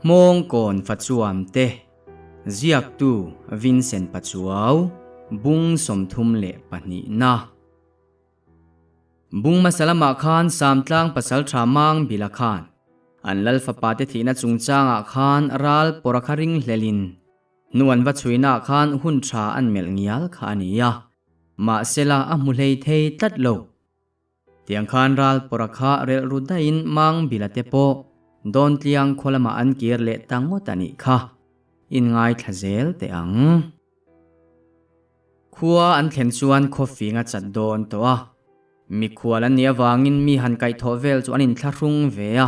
Hmawngkawn Fachuam te ziaktu Vincent Pachuau, Bung 32 na. Bung hmasa lamah khan Samtlang Pasaltha Mang Bila khan an lal fapa te thihna chungchangah khan ral pawra kha ring hlelin hnu an va chhuinaah khan hun tha an melh ngial kha a ni a, mahsela a hmu hlei thei tlat lo. Tiang khan ral pawra kha relh ru daihin Mang Bila te pawh Dawntliang khaw lamah an kir leh ta ngawt a nih kha. Inngaithla zel teh ang. Khua an thlen chuan khawfing a chat dawn tawh a. Mikhual an nih avangin mi han kaihthawh vel chu an inthlahrung ve a.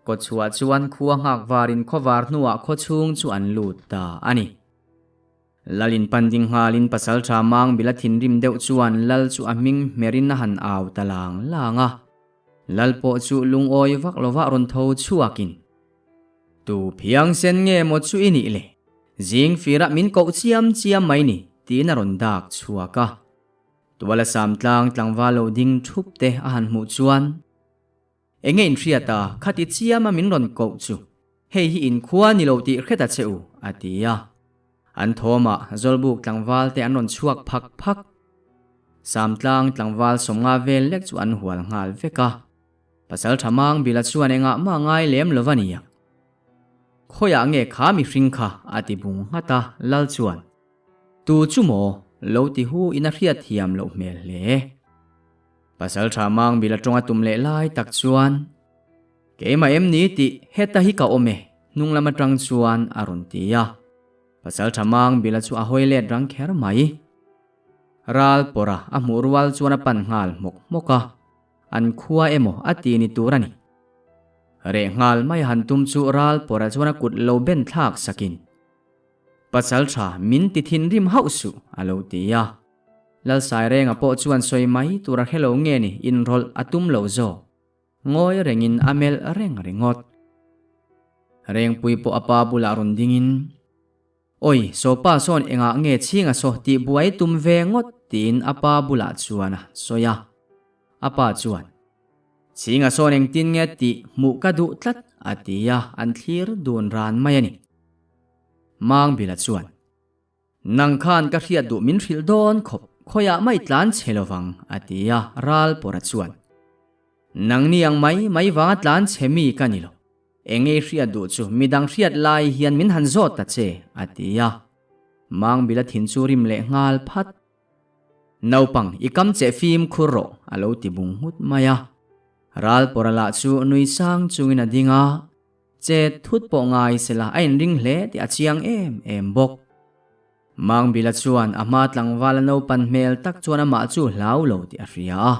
Kawchhuah chuan khua nghak varin khawvar hnuah khawchhung chu an lut ta a ni. Lal in pan ding nghalin Pasalṭha Mangbila thinrim deuh chuan Lal chu a hming hmerin a han au ta lang lang a. Lal pawh chu lungawi vak lovah rawn tho chhuakin, Tu phiang sen nge maw chu i nih le? Zing firah min koh chiam chiam mai ni, tiin a rawn dak chhuak a. Tuala Samtlang tlangval lo ding thup te a han hmuh chuan, Enge in hriat a, khati chiama min rawn koh chu, hei hi in khua ni lo tih hret a che u, a ti a. An thawmah Zawlbuk tlangval te an rawn chhuak phak phak. Samtlang tlangval sawmnga vel lek chu an hual nghal vek a. Pasal tha mang Bila chuan engah mah ngai lem lo va nia. Khawiah nge kha mihring kha, a ti bung nghat a, Lal chuan. Tu chu maw? Lo ti hu in a hriat thiam loh hmel hle. Pasal tha mang bil a tawng a tum leh lai tak chuan, Keimah em ni tih heta hi ka awm e, hnung lam atang chuan a rawn ti a. Pasal tha mang bila chu a hawi let rang kher mai. Ral pawra a hmuh rual chuan a pan nghal hmawk hmawk a, an khua emaw a ti ni tur a ni. Reh nghal mai a han tum chu ral pawra chuan a kut lo ben thlak sakin, Pasal tha min ti thinrim hauh suh, a lo ti a. Lalsairenga pawh chuan sawi mai tur a hrelo nge ni inrawlh a tum lo zawk. Ngawi rengin a melh reng ringawt. Rengpui pawh a pa bulah rawn dingin, Awi, sawpa sawn engah nge chhinga saw tih buai tum ve ngawt tiin a pa bulah chuan a sawi a. A pa chuan, Chhinga sawn engtin nge tih hmuh ka duh tlat a ti a, an thlir dun ran mai a ni. Mangbila chuan, Nang khan ka hriat duh min hrilh dawn khawp, khawiah mai tlan chhe lovang, a ti a, ral pawra chuan. Nang ni ang mai mai vanga tlan chhe mi ka ni lo. Eng ei hriat duh chu midang hriat lai hian min han zawt ta che, a ti a. Mangbila thin chu rim leh nghal phat. Naupang, i kam che fim khur rawh, a lo ti bung nghut mai a. Ral pawra lah chu nui sang chungin a ding a. Chet thut pawh ngai sela a inring hle tih a chiang em em bawk. Mangbila chuan a hma tlangval a naupan hmel tak chuan amah chu hlau lo tih a hria a,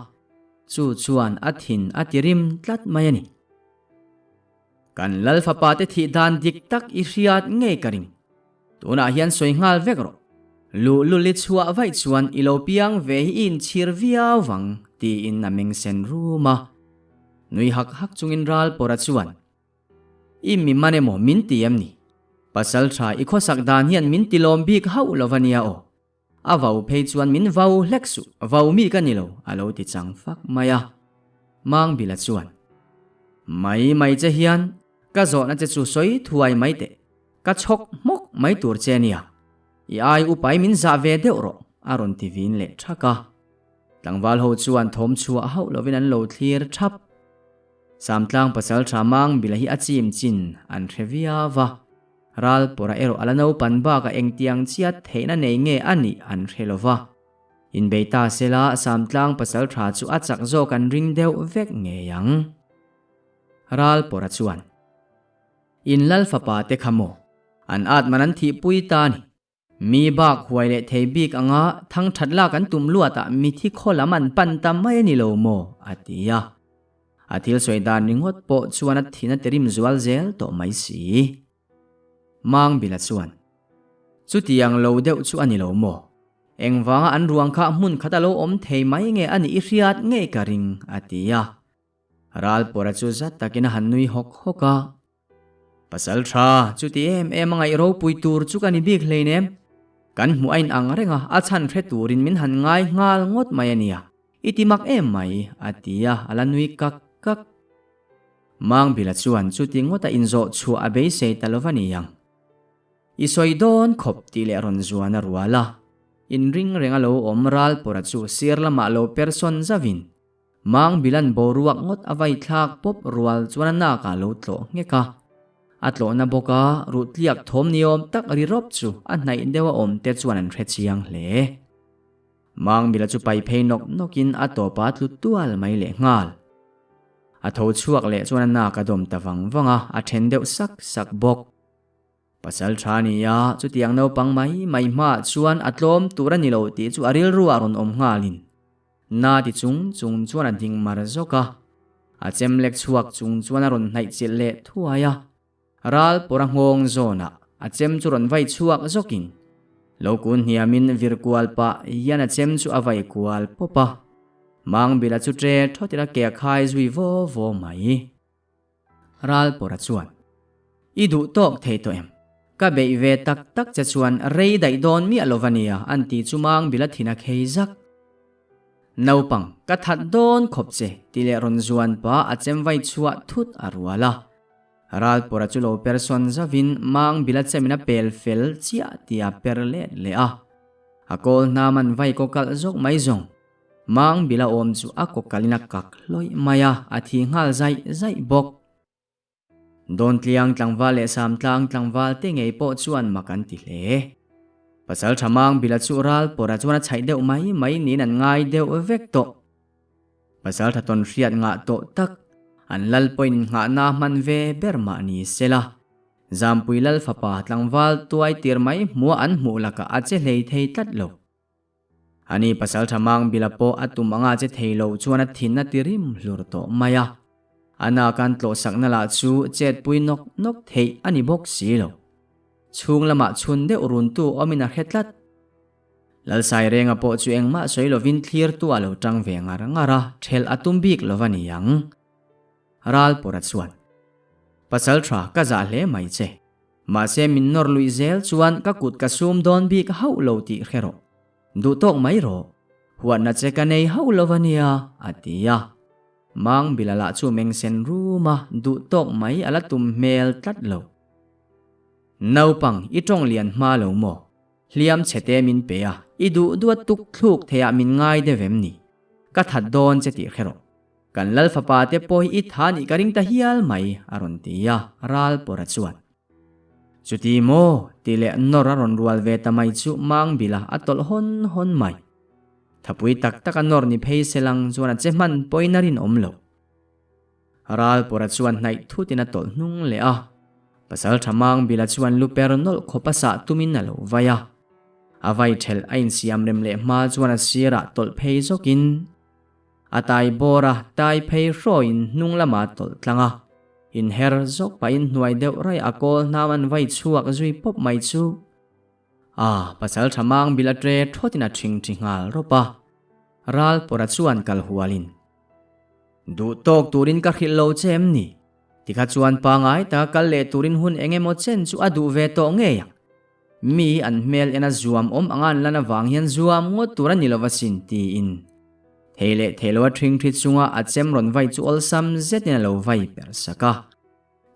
chu chuan a thin a ti rim tlat mai a ni. Kan Lal fapa te thih dan dik tak i hriat ngei ka ring. Tunah hian sawi nghal vek rawh. Luhlul i chhuah vaih chuan i lo piang ve hi i inchhir viau vang tiin a meng sen rum a. Nui hak hak chungin ral pawra chuan, I mi man emaw min ti em ni? Pasal tha i khawsak dan hian min ti lawm bik hauh lo va nia aw. A vau phei chuan min vau hlek suh, vau mi ka ni lo, a lo ti chang fak mai a. Mangbila chuan, Mai mai che hian ka zawhna che chu sawi thuai mai teh, ka chhawk hmawk mai tur che nia. I ai upai min zah ve deuh rawh, a rawn ti vin leh thak a. Tlangval ho chuan thawm chhuah hauh lovin an lo thlir thap. Samtlang pasal tha mang bila hi a chim chin an hre viau va, ral pawra erawh a la naupan bakah engtiang chiat theihna nei nge a nih an hre lo va. Inbei ta sela Samtlang pasal tha chu a chak zawk an ring deuh vek ngei ang. Ral pawra chuan, In lal fapa te kha maw? An at man an thihpui ta ni. Mi bak huai leh thei bik anga thang that lak an tum luatah mithi khaw lam an pan ta mai a ni lo maw? a ti a. A thil sawi dan ringawt pawh chuan a thin a tirim zual zel tawh mai si. Mangbila chuan, Chutiang lo deuh chu a ni lo maw? Engvanga an ruang kha hmun khat a lo awm thei mai nge a nih i hriat ngei ka ring, a ti a. Ralpawra chu zat takin a han nui hawk hawk a. Pasal tha, chuti em em a ngaih ropui tur chu ka ni bik hleinem. Kan hmuh a inang reng a, a chhan hre turin min han ngai nghal ngawt mai a nia. I ti mak em mai, a ti a, a la nui kak kak. Mangbila chuan chuti ngawta inzawh chhuah a beisei ta lo va ni ang. I sawi dawn khawp tih leh rawn zuan a rual a. Inring reng a lo awm Ralpawra chu sir lamah lo per sawn zauhin Mangbilan boruak ngawt a vai thlak pawp rual chuan a nak ah lo tlawh nghek a. A tlawhna bawk a ruhtliak thawm ni awm tak ri rawp chu a hnaih deuh a awm te chuan an hre chiang hle. Mangbila chu pai phei nawk nawk in a tawp a tlu tual mai leh nghal. A tho chhuak leh chuan a nak a dawm ta vang vang a, a then deuh sak sak bawk. Pasal tha ni a, chutiang naupang mai mai hmaah chuan a tlawm tur a ni lo tih chu a rilru ah rawn awm nghalin na ti chung chung chuan a ding mar zawk a. A chem lek chhuak chung chuan a rawn hnaih chilh leh thuai a. Ral pawr a nghawng zawnah a chem chu rawn vai chhuak zawkin lo kun hniamin vir kual pah hian a chem chu a vai kual pawp a. Mangbila chu tre thawtin a ke a khai zui vaw vaw mai. Ralpawra chuan, I duh tawk thei tawh em? Ka beih ve tak tak che chuan rei daih dawn miah lo va nia an ti chu Mangbila thin a khei zak. Naupang, ka that dawn khawp che ti leh rawn zuan pa a chem vai chhuah thut a rual a. Ralpawra chu lo per sawn zauvin Mangbila chemin a pel fel chiah tia per let leh a. A kawl hnam an vai kaw kalh zawk mai zawng. Mang bila awm chu a kaw kalin a kak hlawih mai a, a thi nghal zaih zaih bawk. Dawntliang tlangval leh Samtlang tlangval te ngei pawh chuan mak an ti hle. Pasal tha Mang bila chu ral pawrah chuan a chhaih deuh mai mai niin an ngai deuh vek tawh. Pasal tha tawn hriat ngah tawh tak, an lal pawhin inngahna hman ve ber mah ni sela. Zampui lal fapa tlangval tuai tir mai hmuah an hmuh lakah a che hlei thei tlat lo. Ani pasal tha mang bila pawh a tum anga che thei lo chuan a thin a ti rim hlur tawh mai a. A nakan tlawhsakna lah chu chetpui nawk nawk theih a ni bawk si lo. Chhung lamah chhun deuh runtu awmin a hre tlat. Lalsairenga pawh chu engmah sawi lovin thlirtu a lo tang ve ngar ngar a, thelh a tum bik lo va ni ang. Ralpawra chuan, Pasal tha ka zah hle mai che. Mahse min nawr luih zel chuan ka kut ka sum dawn bik hauh lo tih hre rawh. Duh tawk mai rawh. Huatna che ka nei hauh lo a nia, a ti a. Mang Bila lah chu meng sen rum a, duh tawk mai a la tum hmel tlat lo. Naupang, i tawng lian hma lo maw? Hliam chhe te min pe a, i duh duat tuk thluk theiah min ngai deuh em ni? Ka that dawn che tih hre rawh. Kan lal fapa te pawh hi i tha nih ka ring ta hial mai, a rawn ti a, ral pawra chuan. Chuti maw? tih leh nawr a rawn rual ve ta mai chu Mangbila a tawlh hawn hawn mai. Thapui tak tak a nawr ni phei se lang chuan a che hman pawhin a rinawm lo. Ral pawra chuan hnaih thutin a tawlh hnung leh a, pasal tha Mangbila chuan lu per nawlh khawp a sah tumin a lo vai a. A vai thelh a insiam rem leh hma chuan a sirah tawlh phei zawkin, A tai bawr a, tai phei hrawiin hnung lama tawlh tlang a. Inher zawk pahin hnuai deuh raih a kawl hnam an vai chhuak zui pawp mai chu. A pasal tha mang bil a tre thawtin a thing thi nghal rawp a. Ral pawra chuan kal hualin. Duh tawk turin ka hrilh lo che em ni? Tikha chuan pangai taka kal leh turin hun eng emaw chen chu a duh ve tawh ngei ang. Mi an hmel en a zuam awm anga an lan avang hian zuam ngawt tur a ni lo asin tiin thei leh thei lo a ṭhing ṭhi chunga a chem rawn vai chu awlsam zetin a lo vai per sak a.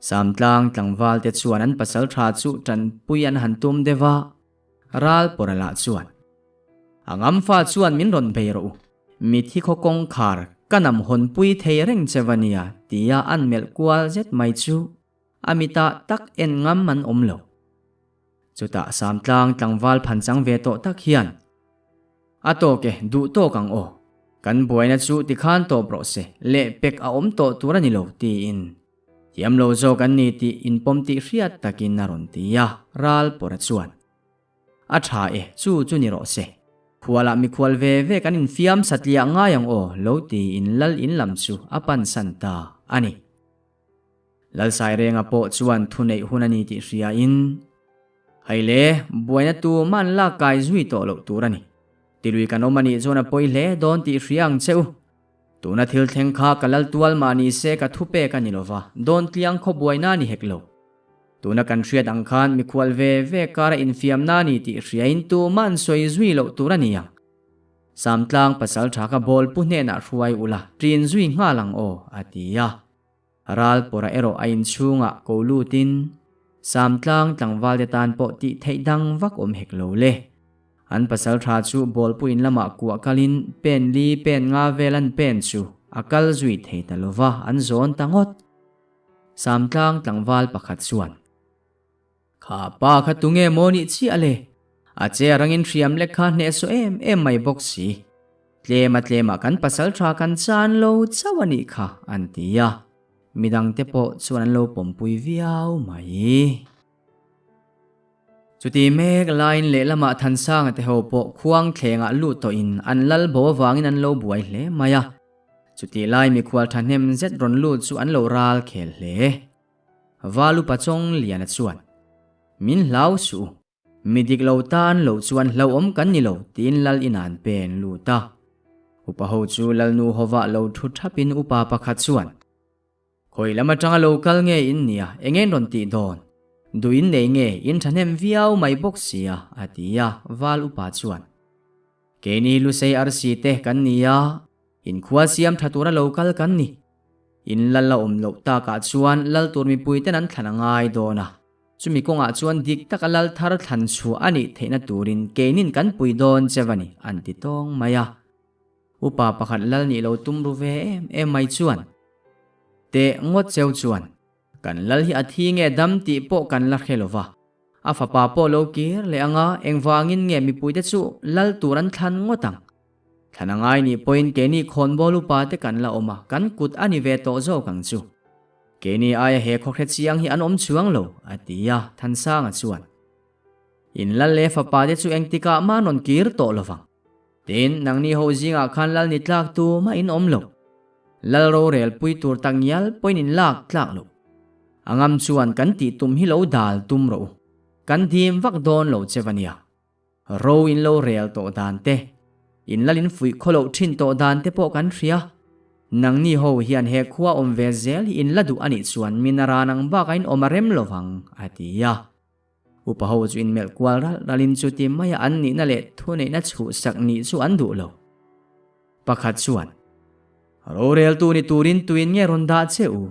Samtlang tlangval te chuan an pasal ṭha chu ṭanpui an han tum deuh a, ral pawra lah chuan, A ngamfa chuan min rawn bei rawh u, mithi khaw kawngkhar ka nam hawnpui thei reng che va nia tia an melh kual zet mai chu a mitah tak en ngam an awm lo. Chutah Samtlang tlangval phan chang ve tawh tak hian, A tawk e, duh tawk ang aw. Kan buaina chu tikhan tawp rawh se, leh pek a awm tawh tur a ni lo, tiin. Thiam lo zawk an ni tih inpawm tih hriat takin a rawn ti a, ral pawra chuan, A tha e, chu chu ni rawh se. Khualah mikhual ve ve kan infiam satliah ngai ang aw, lo tiin lal in lam chu a pansan ta a ni. Lalsairenga pawh chuan thuneih hun a ni tih hriain, Hei le, buaina tu man lak kai zui tawh loh tur a ni. Tilui kan awm a nih chuan a pawi hle dawn tih hria ang che u. Tuna thil thleng kha ka lal tual mah ni se ka thu pek a ni lova, dawn tliang khaw buaina a ni hek lo. Tuna kan hriat ang khan mikhual ve ve kara infiamna a ni tih hriain tu man sawi zui loh tur a ni ang. Samtlang pasal tha ka bawl pu hnenah hruai ula, ṭin zui nghal ang aw, a ti a. Ralpawrha erawh a inchhungah ko lutin Samtlang tlangvalte tan pawh tih theih dang vak awm hek lo le. An pasal tha chu bawlpuiin lamah kuah kalin pen li pen nga vel an pen chu a kal zui thei ta lova an zawn ta ngawt. Samtlang tlangval pakhat chuan. Kha pa kha tunge maw nih chiah le? A che a rangin hriam lek kha hnehsawh em em mai bawk si. Tlema tlemah kan pasal tha kan chan lo chauh a nih kha an ti a, midangte pawh chuan an lo pawmpui viau mai. Chuti mek laiin lehlamah Thansanga te ho pawh khuang thlengah lut tawhin an lal bo avangin an lo buai hle mai a. Chutih lai mikhual thahnem zet rawn lut chu an lo ral khel hle. Valupa Chawng Liana chuan, Min hlau suh u, mi dik lo tan lo chuan hlauhawm kan ni lo tiin lal in an pen lut a. Upa ho chu lalnu hovah lo thu thapin upa pakhat chuan, Khawi lam atanga lo kal nge in nia, eng en rawn tih dawn? Duh in nei nge, in thahnem viau mai bawk sia, a ti a, Val upa chuan, Keini Lusei arsi te kan ni a, Inkhua siam tha tura lo kal kan ni. In lal a awm loh takah chuan lal tur mipui ten an thlan a ngai dawn a. Chumi kawngah chuan dik taka lal thar thlan chhuah a nih theihna turin keinin kan pui dawn che va ni, an ti tawng mai a. Upa pakhat lal nih lo tum ru ve em em mai chuan teh ngawt cheu chuan kan lal hi a thi nge dam tih pawh kan la hre lo va. A fapa pawh lo kir leh anga engvangin nge mipuite chu lal tur an thlan ngawt ang? Thlan a ngai nih pawhin keini khawnbawl upa te kan la awm a, kan kut a ni ve tawh zawk ang chu. Keini aia he khawhre chiang hi an awm chuang lo, a ti a, Thansanga chuan. In lal leh fapa te chu engtikah mah an rawn kir tawh lo vang. Tin, nangni ho zingah khan lal ni tlak tu mah in awm lo. Lal rorel pui tur tak ngial pawhin in lak tlak lo. A ngam chuan kan tih tum hi lo dal tum rawh u. Kan dim vak dawn lo che va nia. Ro in lo rel tawh dan te, in lal in fuih khaw loh thin tawh dan te pawh kan hria. Nangni ho hian he khua awm ve zel hi in la duh a nih chuan min a ran ang bakah in awm a rem lo vang, a ti a. Upa ho chu inmelh kual ralh ralhin chuti maia an nihna leh thuneihna chhuhsak nih chu an duh lo. Pakhat chuan, Roreltu ni turin tuin nge rawn dah che u?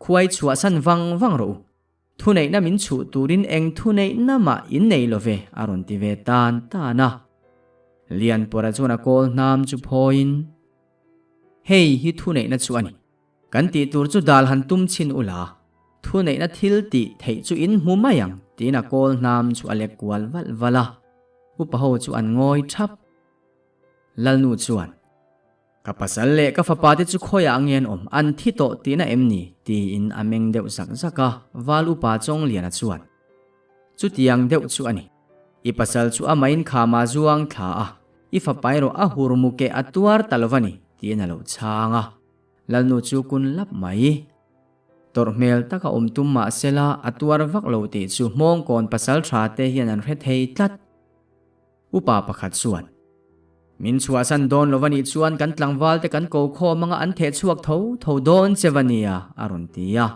Khuai chhuahsan vang vang rawh u. Thuneihna min chhuh turin eng thuneihna mah in nei lo ve, a rawn ti ve tan tan a. Lianpawra chuan a kawl hnam chu phawiin, Hei hi thuneihna chu a ni. Kan tih tur chu dal han tum chhin ula, thuneihna thil tih theih chu in hmu mai ang, tiin a kawl hnam chu a lek kual valh valh a. Upa ho chu an ngawi thap. Lalnu chuan, Ka pasal leh ka fapa te chu khawiah nge an awm, an thi tawh tihna em ni? tiin a meng deuh zak zak a, Val upa Chawngliana chuan, Chutiang deuh chu a ni. I pasal chu amahin khama zuang thla a, i fapa erawh a hur mu keh a tuar ta lo va ni, tiin a lo chhang a. Lalnu chu kun lap mai. Tawrh hmel taka awm tum mah sela a tuar vak lo tih chu hmawngkawn pasal tha te hian an hre thei tlat. Upa pakhat chuan, Min chhuahsan dawn lo va nih chuan kan tlangval te kan ko khawm anga an theh chhuak tho tho dawn che va nia, a rawn ti a.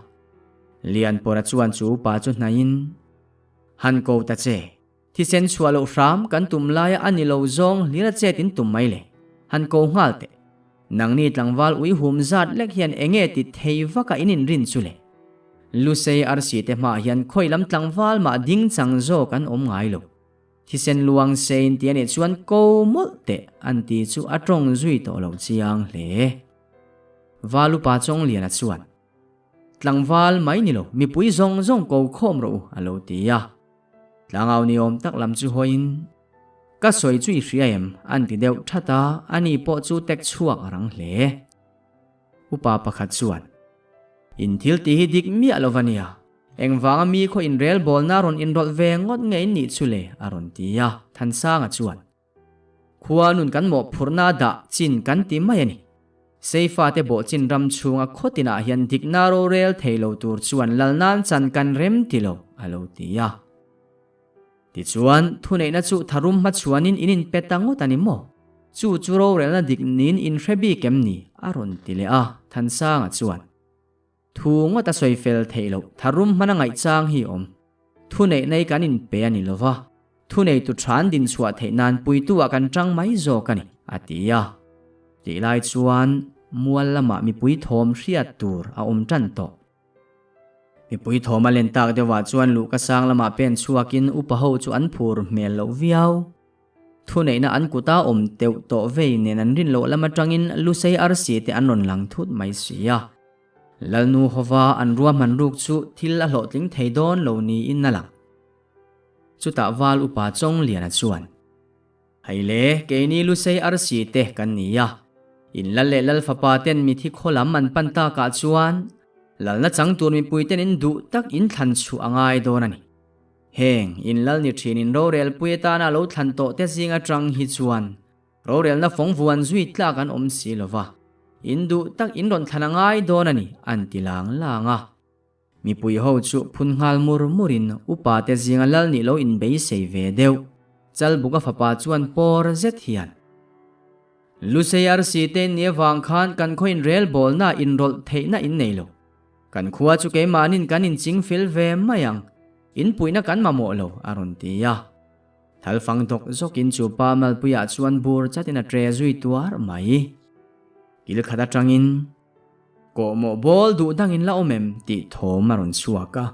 Lianpawra chuan chu upa chu hnaihin, Han ko ta che. Thisen chhuah loh hram kan tum laia a ni lo zawng hlir a chet in tum mai le. Han ko nghal teh. Nangni tlangval ui hum zat lek hian enge ti thei vaka in inrin chu le. Lusei arsi te hmaah hian khawi lam tlangval mah ding chang zawk an awm ngai lo. Thisen luang sein ti a nih chuan ko mawlh teh an ti chu a tawng zui tawh lo chiang hle. Valupa Chawngliana chuan. Tlangval mai ni lo, mipui zawng zawng ko khawm rawh u a lo ti a. Tlangau ni awm tak lam chu hawiin, Ka sawi chu i hria em? an ti deuh that a, ani pawh chu tek chhuak a rang hle. Upa pakhat chuan, In thil tih hi dik miah lo va nia, engvanga mi khaw inrel bawlna rawn inrawlh ve ngawt nge in nih chu le? a rawn ti a, Thansanga chuan, Khua nun kan mawhphurhna dah chin kan ti mai a ni. Seifate bawh chin ram chhunga khaw tinah hian dikna rorel thei lo tur chuan lal nan chan kan rem ti lo, a lo ti a. Tichuan, thuneihna chu tharum hmachhuanin in inpe ta ngawt a ni maw? Chu chu rorelna dik niin in hre bik em ni? a rawn ti leh a, Thansanga chuan. Thu ngawt a sawi fel theih loh, tharum hmana ngaihchang hi awm. Thuneih nei kan inpe a ni lo va, thuneitu than din chhuah theih nan puitu ah kan tang mai zawk a ni, a ti a. Tih lai chuan mual lamah mipui thawm hriat tur a awm tan tawh. Mipui thawm a len tak deuhah chuan luhka sang lamah pen chhuakin upa ho chu an phur hmel loh viau. Thuneihna an kuta awm teuh tawh vei nen an rin loh lam atangin Lusei arsi te an rawn lang thut mai si a. Lalnu hova an ruahman ruk chu thil a hlawhtling thei dawn lo niin a lang. Chutah val upa Chawngliana chuan. Hei le, keini Lusei arsi te kan ni a. In lal leh lal fapa ten mithi khaw lam an pan takah chuan lalna chang tur mipui ten in duh tak in thlan chhuah a ngai dawn a ni. Heng, in lal ni thin in rorel pui atana lo thlan tawh te zing atang hi chuan rorelna fawng vuan zui tlak an awm si lo va, in duh tak in rawn thlan a ngai dawn a ni an ti lang lang a. Mipui ho chu phun nghal mur murin upa te zinga lal nih lo inbeisei ve deuh. Chalbuka fapa chuan pawr zet hian, Lusei arsi te in nih avang khan kan khaw inrel bawlna inrawlh theihna in nei lo. Kan khua chu keimahnin kan inching fel ve mai ang, inpuihna kan mamawh lo, a rawn ti a. Thalfang dawk zawkin chu pa malpuiah chuan bur chatin a tre zui tuar mai. Kil khat atangin. Kawhmawh bawl duh dangin la awm em tih thawm a rawn chhuak a.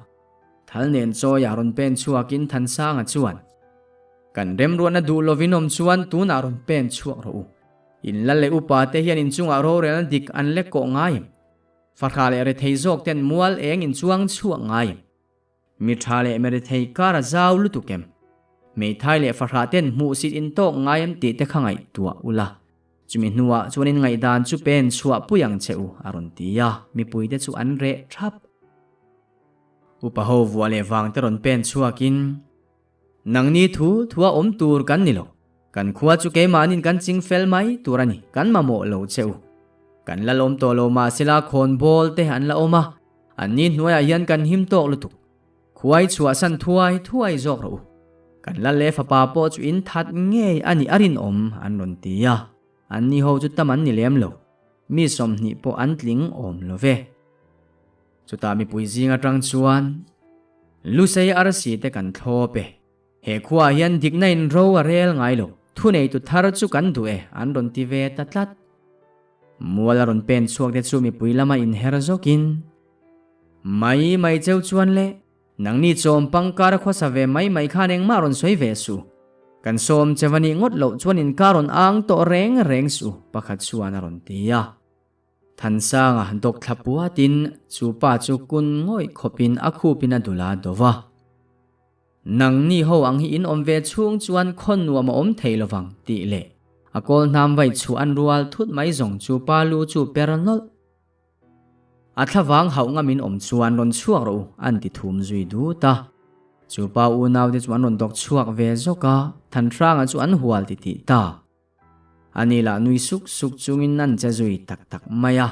Thal nen chawi ah rawn pen chhuakin Thansanga chuan, Kan remruatna duh lovin awm chuan tunah rawn pen chhuak rawh u. In lal leh upa te hian inchungah rorelna dik an lek kawh ngai em? Fahra leh rethei zawk ten mual eng in chuang chhuak ngai em? Mi tha leh mi rethei kar a zau lutuk em? Hmeithai leh fahrah ten hmuhsit in tawk ngai em tih te kha ngaihtuah ula. Chumi hnuah chuan in ngaihdan chu pen chhuah pui ang che u, a rawn ti a, mipui te chu an reh thap. Upa ho vuah leh vang te rawn pen chhuakin, Nangni thu thua awm tur kan ni lo. Kan khua chu keimahnin kan ching fel mai tur a ni, kan mamawh lo che u. Kan la lawm tawh lo mahsela khawn bawl te an la awm a, Anni hnuaiah hian kan him tawk lutuk. Khuai chhuahsan thuai thuai zawk rawh u. Kan lal leh fapa pawh chu in that ngei a nih a rinawm an rawn ti a. Anni ho chu tam an ni lem lo. Mi 20 pawh an tling awm lo ve. Chutah mipui zing atang chuan Lusei arsi te kan thlawp e. He khuaah hian dikna in ro a rel ngai lo. Thuneitu thar chu kan duh e an rawn ti ve ta tlat. Mual a rawn pen chhuak te chu mipui lama inher zawkin, Mai mai cheu chuan le, nangni chawm pangkar a khawsa ve mai mai khan engmah rawn sawi ve suh. Kan sawm che va nih ngawt loh chuan inkar rawn ang tawh reng reng suh, pakhat chuan a rawn ti a. Thansanga dawk thla puatin chu pa chu kun ngawih khawpin a khupin a dul a do va. Nangni ho ang hi in awm ve chhung chuan khawn nuam a awm thei lovang tih leh a kawl hnam vai chhuah an rual thut mai zawng chu pa lu chu per nawlh. A thlavang hauh ngam in awm chuan rawn chhuak rawh u an ti thum zui dut a. Chu pa unau te chu an rawn dawk chhuak ve zawk a, Thanhranga chu an hual ti tih ta. Ani lah nui suk suk chungin an che zui tak tak mai a.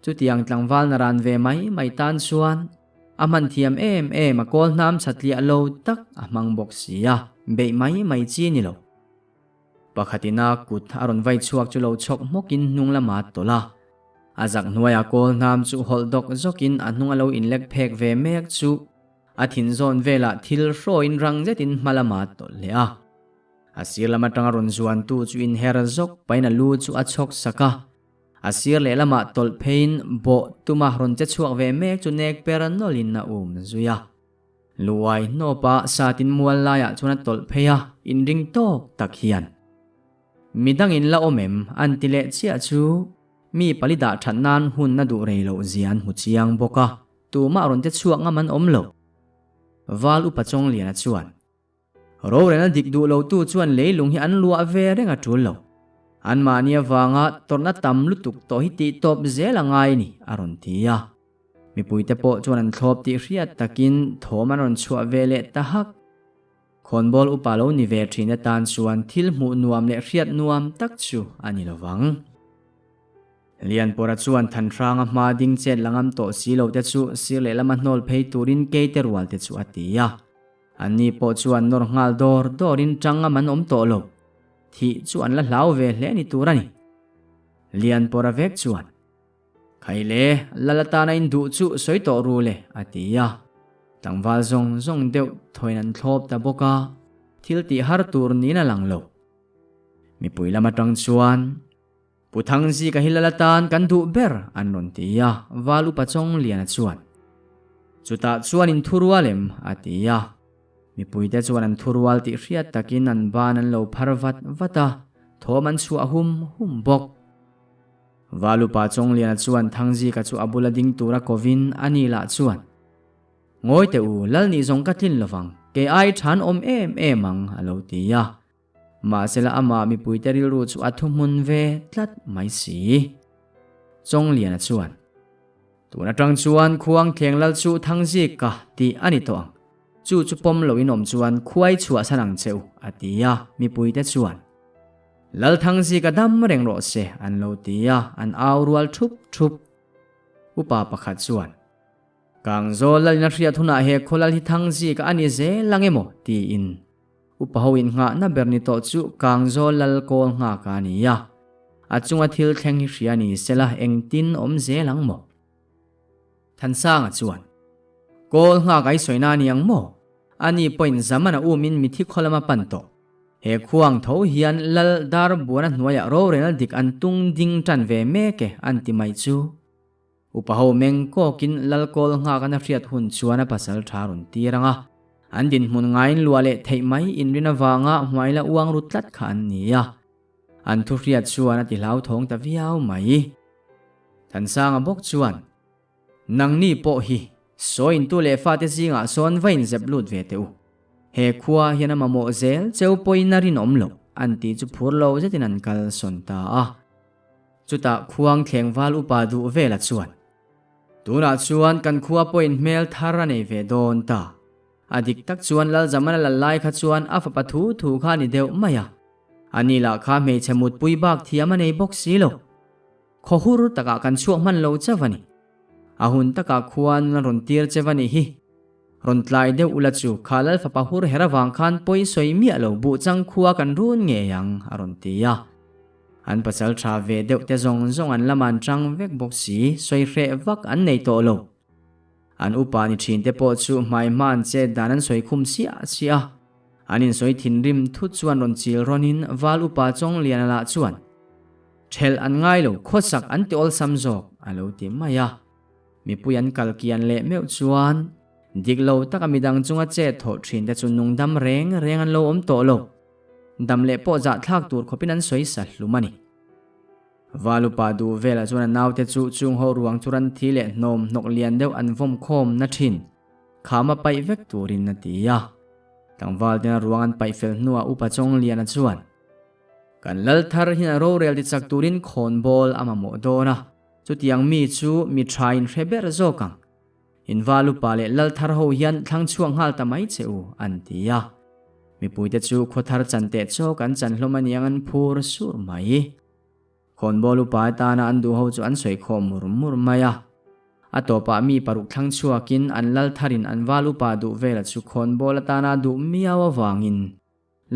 Chutiang tlangval na ran ve mai mai tan chuan a hman thiam em em a kawl hnam chhatliah lo tak a hmang bawk si a, beih mai mai chi ni lo. Pakhatin a kut a rawn vai chhuak chu lo chhawk hmawkin hnung lama tawlh a. A zak hnuaia kawl hnam chu hawlh dawk zawkin a hnung a lo inlek phek ve mek chu a thin zawn velah thil hrawiin rang zetin hma lama tawlh leh a. A sir lam atanga rawn zuantu chu inher zawk pahin a lu chu a chhawk sak a. A sir lehlamah tawlh pheiin bawh tuma rawn che chhuak ve mek chu nek per nawlhin a um zui a. Luai hnawpa satin mual laiah chuan a tawlh phei a, inring tawk tak hian. Midangin la awm em? an ti leh chiah chu mi pali dah that nan hun a duh rei loh zia an hmu chiang bawk a, tumah rawn che chhuak ngam an awm lo. Val upa Chawngliana chuan. Rorelna dik duh lotu chuan leilung hi an luah ve reng a tul lo. Anmahni avanga tawrhna tam lutuk tawh hi tih tawp zel a ngai ni, a rawn ti a. Mipuite pawh chuan an thlawp tih hriat takin thawm an rawn chhuah ve leh ta hak. Khawnbawl upa lo ni ve thin atan chuan thil hmuh nuam leh hriat nuam tak chu a ni lovang. Lianpawra chuan Thanhranga hma ding chet la ngam tawh si lo te chu sir lehlama hnawl phei turin keite rual te chu a ti a. Anni pawh chuan nawr nghal dawr dawrin tang ngam an awm tawh lo. Thih chu an la hlau ve hle ni tur a ni. Lianpawra vek chuan, Khaile, lal atana in duh chu sawi tawh ru le, a ti a. Tlangval zawng zawng deuh thawiin an thlawp ta bawk a, thil tih har tur niin a lang lo. Mipui lam atang chuan. Pu Thangzika hi lal atan kan duh ber an rawn ti a, Val upa Chawngliana chuan. Chutah chuan in thurual em? a ti a. Mipuite chuan an thurual tih hriat takin an ban an lo phar vat vat a, thawm an chhuah hum hum bawk. Valupa Chawngliana chuan Thangzika chu a bula ding tura kovin a ni lah chuan, Ngawi teh u, lal nih zawng ka tlin lovang, kei ai than awm em em ang, a lo ti a. Mahsela amah mipuite rilru chu a thuhmun ve tlat mai si. Chawngliana chuan, Tun atang chuan khuang thleng lal chu Thangzika tih a ni tawh ang. Chu chu pawm loin awm chuan khuai chhuahsan ang che u, a ti a, mipuite chuan, Lal Thangzika dam reng rawh se, an lo ti a, an au rual thup thup. Upa pakhat chuan, Kangzawl lalin a hriat hunah he khaw lal hi Thangzika a ni zel ang emaw? tiin Upa ho innghahna ber ni tawh chu Kangzawl lal kawl nghak a ni a. A chunga thil thleng hi hria ni sela engtin awm zel ang maw? Thansanga chuan, Kawl nghak ai sawina a ni ang maw? Ani pawhin Zamana umin mithi khaw lama pan tawh. He khuang tho hian lal dar buana hnuaiah rorelna dik an tung ding tan ve mek e an ti mai chu. Upa ho meng kawkin lal kawl nghak an a hriat hun chuan a pasal tha rawn tir ang a. An dinhmun ngaiin luah leh theih mai inrin avanga hmaila uang ru tlat kha an ni a. An thu hriat chuan a ti hlauthawng ta viau mai. Thansanga bawk chuan, Nangni pawh hi sawi intu leh fate zingah sawn va inzep lut ve teh u. He khua hian a mamawh zel cheu pawhin a rinawm loh, an tih chu phur lo zetin an kal sawn ta a. Chutah khuang thleng val upa duh vela chuan, Tunah chuan kan khua pawhin hmel thar a nei ve dawn ta. A dik tak chuan Lalzamana lal lai kha chuan a fapa thu thu kha a ni deuh mai a. Ani lah kha hmeichhe mutpui bak thiam a nei bawk si lo. Khaw hur takah kan chhuak hman lo chauh a ni. A hun takah khuan an rawn tir cheuh a nih hi. Rawn tlai deuh ula chu kha Lal fapa hur her avang khan pawi sawi miah lo buh chang khua kan run ngei ang a rawn ti a. An pasal tha ve deuh te zawng zawng an lam an chang vek bawk si, sawi hreh vak an nei tawh lo. An upa ni thin te pawh chu hmai hma an chet dan an sawi khum siah siah a. An insawi thinrim thut chuan rawn chil rawnin Val upa Chawngliana lah chuan, Ṭhelh an ngai lo, khawsak an ti awlsam zawk, a lo ti mai a. Mipui an kal kian leh meuh chuan, dik lo taka midang chunga chet thawh ṭhin te chu nungdam reng reng an lo awm tawh lo. Dam leh pawh zahthlak tur khawpin an sawi sa hlum a ni. Val upa duh velah chuan a naute chu chung ho ruang chu ran thi leh hnawm hnawk lian deuh an vawm khawm na ṭhin. Khama paih vek turin a ti a. Tlangval tena ruang an paih fel hnuah Upa Chawngliana chuan, Kan lal thar hian a rorel ti chak turin khawnbawl a mamawh dawn a, chutiang mi chu mi tha in hre ber zawk ang. In val upa leh lal thar ho hian thlang chhuak nghal ta mai che u, an ti a. Mipuite chu khaw thar chan teh chawk an chan hlawm aniang an phur sur mai. Khawnbawl upa atana an duh ho chu an sawi khawm mur mur mai a. A tawpah mi paruk thlang chhuakin an lal tharin an val upa duh vela chu khawnbawl atana duh miau avangin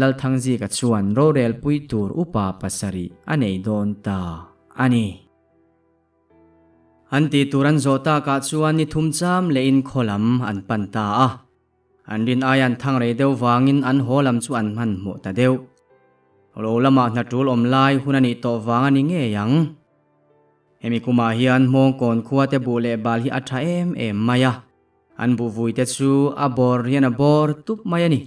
Lalthangzika chuan rorel pui tur upa pasarih a nei dawn ta a ni. An tih tur an zawh takah chuan ni thum cham lehin khaw lam an pan ta a. An rin aia an thang rei deuh vangin an haw lam chu an hmanhmawh ta deuh. Ro lamah hna tul awm lai hun a nih tawh vang a ni ngei ang. Hemi kumah hian Hmawngkawn khua te buh leh bal hi a tha em em mai a, an buhvui te chu a bawr hian a bawr tup mai a ni.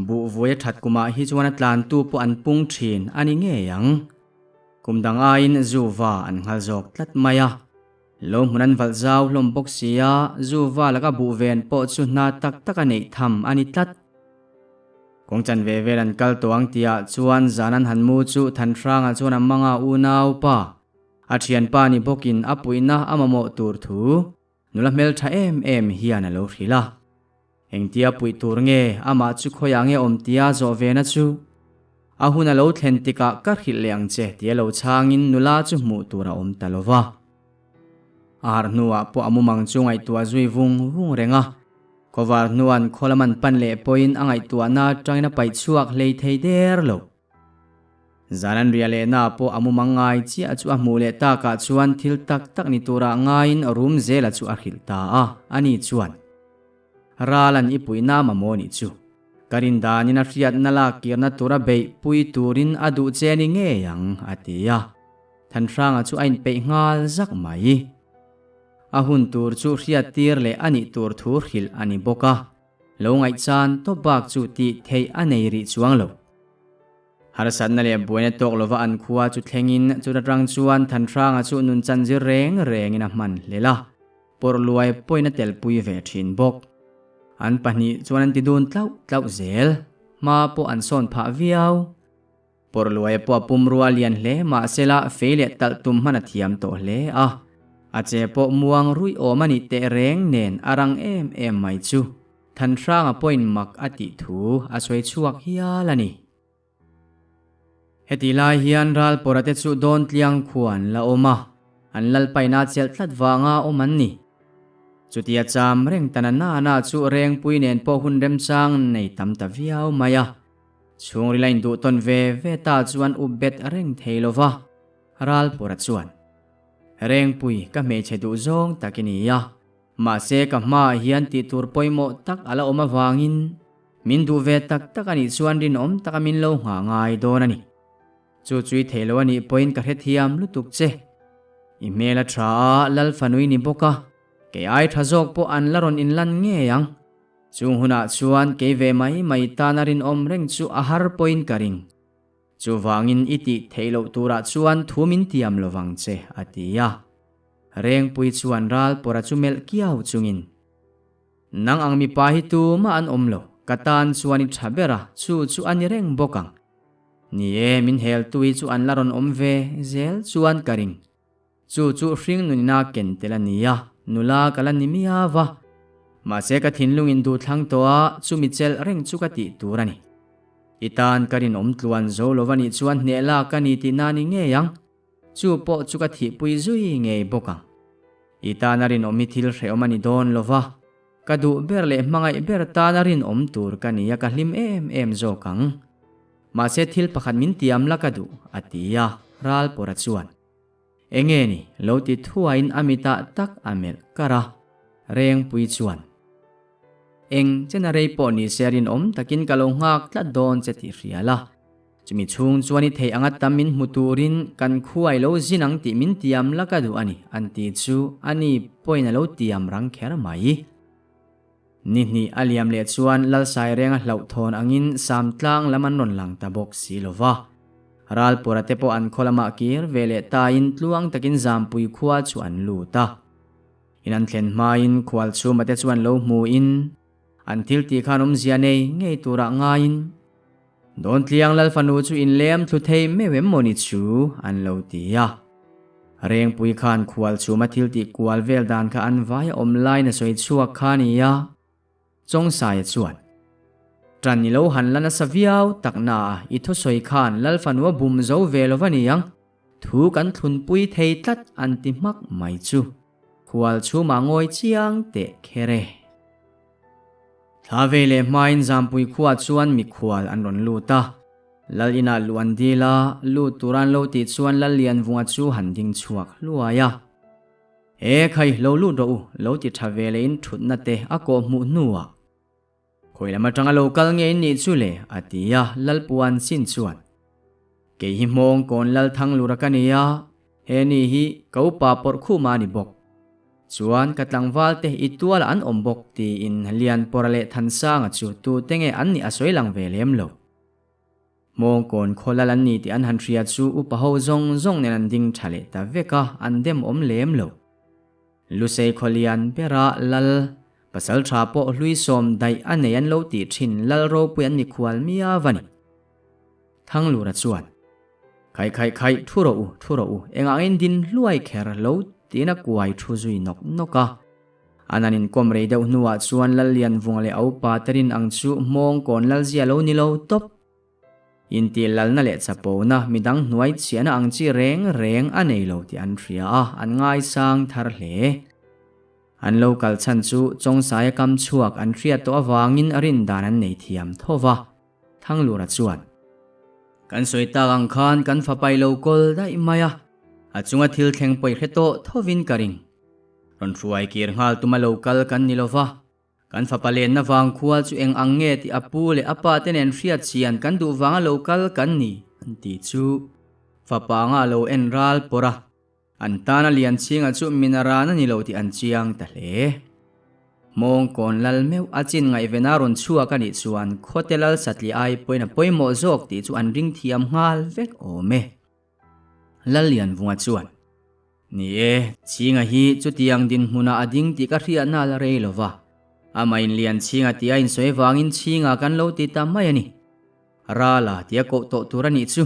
Buhvui a that kumah hi chuan a tlantu pawh an pung thin a ni ngei ang. Kum dang aiin zuva an nghal zawk tlat mai a. Lo hmun an valh zau hlawm bawk si a, zuva laka buh ven pawh chu hna tak tak a neih tham a ni tlat. Kawng chan ve vel an kal tawh ang tihah chuan zan an han mu chu Thanhranga chuan a manga unau pa, a thianpa ni bawkin a puihna a mamawh tur thu nula hmeltha em em hian a lo hrilh a. Engtia puih tur nge amah chu khawiah nge awm tia zawh ve na chu? A hun a lo thlen tikah ka hrilh leh ang che tia lo chhangin nula chu hmuh tur a awm ta lo va. A harh hnuah pawh a mumang chu ngaihtuah zui vung vung reng a. Khawvar hnuan khaw lam an pan leh pawhin a ngaihtuahna atangin a paih chhuak hlei thei der lo. Zan an ria leh na pawh a mumang ngai chiah chu a hmuh leh takah chuan thil tak tak ni turah ngaiin rum zela chu a hrilh ta a, ani chuan, Ral an i puihna mamawh nih chu. Ka rin danin a hriatna lak kirna tura beih pui turin a duh che ni ngei ang, a ti a. Thanhranga chu a inpeih nghal zak mai. A hun tur chu hriattir leh a nih tur thu hrilh a ni bawk a, lo ngaihchan tawp bak chu tih theih a nei rih chuang lo. Harsatna leh buaina tawk lova an khua chu thlengin chuta tang chuan Thanhranga chu nunchan zir reng rengin a hman hlel a, pawrh luai pawhin a telpui ve thin bawk. An pahnih chuan an ti dun tlauh tlauh zel, hma pawh an sawn phah viau. Pawrh luaia pawh a pumrua lian hle mahsela fei leh talh tum hman a thiam tawh hle a, a che pawh muang ruih awm a nih teh reng nen a rang em em mai chu Thanhranga pawhin mak a tih thu a sawi chhuak hial a ni. Heti lai hian Ralpawra te chu Dawntliang khua an la awm a, an lalpaina chelh tlat vanga awm an ni. Chutia cham reng ta na na chu Rengpui nen pawh hun remchang nei tam ta viau mai a. Chhungril a induh tawn ve ve ta chuan up bet reng thei lo va, Ralpawra chuan, Rengpui, ka hmeichhe duh zawng tak i ni a, mahse ka hmaah hian tih tur pawimawh tak a la awm avangin min duh ve tak tak a nih chuan rinawm taka min lo nghah ngai dawn a ni. Chu chui thei lo a nih pawhin ka hrethiam lutuk che. I hmel a tha a, Lal fanui ni bawk a, kei ai tha zawk pawh an la rawn inlan ngei ang. Chung hunah chuan kei ve mai mai tana rinawm reng chu a har pawhin ka ring. Chuvangin i tih theih loh turah chuan thu min tiam lo vang che, a ti a. Rengpui chuan Ralpawra chu melh kiau chungin, Nang ang mipa hi tumah an awm lo, ka tan chuan i tha ber a, chu chu a ni reng bawk ang. Ni e, min heltu hi chu an la rawn awm ve zel chuan ka ring. Chu chu hring nunina ken tel a ni a, nula ka la ni miau a. Mahse ka thinlung in duhthlang tawh a, chumi chelh reng chu ka tih tur a ni. I tan ka rinawm tluan zo lo va nih chuan hneh lak ka ni tihna ni ngei ang. Chu pawh chu ka thihpui zui ngei bawk ang. I tan a rinawm hi thil hrehawm a ni dawn lo va, ka duh ber leh hmangaih ber tan a rinawm tur ka ni a ka hlim em em zawk ang. Mahse thil pakhat min tiam la ka duh, a ti a, Ralpawra chuan. Enge ni, lo ti thuaiin a mitah tak a melh kar a, Rengpui chuan, Eng chena rei pawh ni se rinawm takin ka lo nghak tlat dawn che tih hria la. Chumi chhung chuan i theih anga tam min hmu turin kan khuai lo zin ang tih min tiam la ka duh a ni, an ti chu a ni pawhin a lo tiam rang kher mai. Ni hnih a liam leh chuan Lalsairenga hlauhthawn angin Samtlang lam an rawn lang ta bawk si lo va. Ralpura te pawh an khaw lamah kir ve leh tain tluang takin Zampui khua chu an lut a. In an thlen hmain Khualchhuma te chuan lo hmuin an thil tih khan awmzia nei ngei turah ngaiin Dawntliang Lalfanu chu inlem thlu thei meuh em maw ni chu an lo ti a. Rengpui khan Khualchhuma thil tih kual vel dan kha an vai a awm laiin a sawi chhuak kha a ni a. Chawngsaia chuan, Ṭan i lo han la nasa viau tak na a, i thusawi khan Lalfanu a bum zo ve lo va ni ang, thu kan thlunpui thei tlat an ti hmak mai chu. Khualchhuma ngawi chiang teh kher e. Thla vei leh hmain Zampui khuaah chuan mikhual an rawn lut a. Lal inah luh an dil a, lut tur an lo tih chuan Lal Lianvunga chu han ding chhuak hluai a. E khai, lo lut rawh u, lo ti tha ve leh in thutna te a kawh hmuh hnuah. Khawi lam atanga lo kal nge in nih chu le? a ti a, Lalpuan sin chuan. Kei hi hmawng kawn lal thang lura ka ni a, he ni hi ka upa pawrh khuma a ni bawk. Chuan ka tlangval te i tualah an awm bawk tiin Lianpawra leh Thansanga chu tute nge an nih a sawi lang ve lem lo. Hmawngkawn khaw lal an ni tih an han hria chu upa ho zawng zawng nen an ding tha leh ta vek a, an dem awm lem lo. Lusei khaw lian bera lal, pasal tha pawh hlui sawm daih a nei an lo tih thin lal ropui an mikhual miau a ni. Thanglura chuan, Khaih khaih khaih, thu rawh u, thu rawh u, engah ngei din hluai kher lo tiin a kuai thu zui nawk nawk a. An an inkawm rei deuh hnuah chuan Lallianvunga leh a upa te rin ang chu hmawngkawn lalzia lo ni lo tawp. Intih lalna leh chapona midang hnuai chhiahna ang chi reng reng a nei lo tih an hria a, an ngaisang thar hle. An lo kal chhan chu Chawngsaia kam chhuak an hriat tawh avangin rin dan an nei thiam tho va. Thanglura chuan, Kan sawi tak ang khan kan fapai lo kawl daih mai a, a chunga thil thleng pawi hre tawh thovin ka ring. Rawn hruai kir nghal tuma lo kal kan ni lo va, kan fapa lenna vang khual chu eng ang nge tih a pu leh a pa te nen hriat chian kan duh vanga lo kal kan ni, an ti chu. Fapa anga lo en ral pawrh a. An tana Lianchhinga chu minaran a ni lo tih an chiang ta hle. Hmawngkawn lal meuh a chin ngaihven a rawn chhuak a nih chuan khawte lal satliah ai pawhin a pawimawh zawk tih chu an ring thiam nghal vek awm e. Lallianvunga chuan, Ni e, Chhinga hi chutiang dinhmunah a ding tih ka hriatna a la rei lo va, amah in Lianchhinga tih a insawi vangin Chhinga kan lo ti ta mai a ni. Rala tia koh tawh tur a nih chu.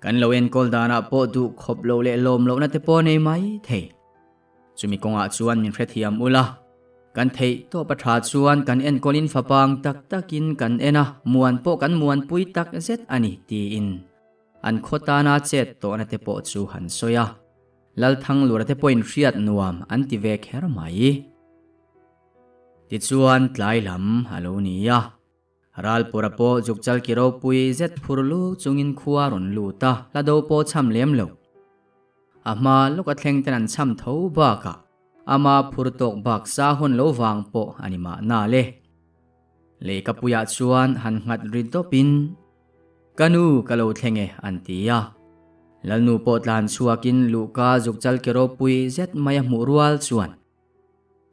Kan lo enkawl danah pawh duh khawp loh leh lawm lohna te pawh nei mai thei. Chumi kawngah chuan min hrethiam ula, kan theih tawp a tha chuan kan enkawlin fapang tak takin kan en a, muan pawh kan muanpui tak zet a ni tiin an khaw tana chet tawhna te pawh chu han sawi a, Lalthanglura te pawhin hriat nuam an ti ve kher mai. Tichuan tlai lam a lo ni a. Ralpura pawh zukchal ki ropui zet phur lu chungin khua rawn lut a, hla do pawh cham lem lo. A hma lawk a thleng ten an cham tho bakah ama phur tawk bak sa hawn lo vang pawh a ni mahna le. Leikapuiah chuan han nghat ri dawpin, Ka nu ka lo thleng e an ti a. Lalnu pawh tlan chhuakin luhka zukchal ki ropui zet mai a hmuh rual chuan,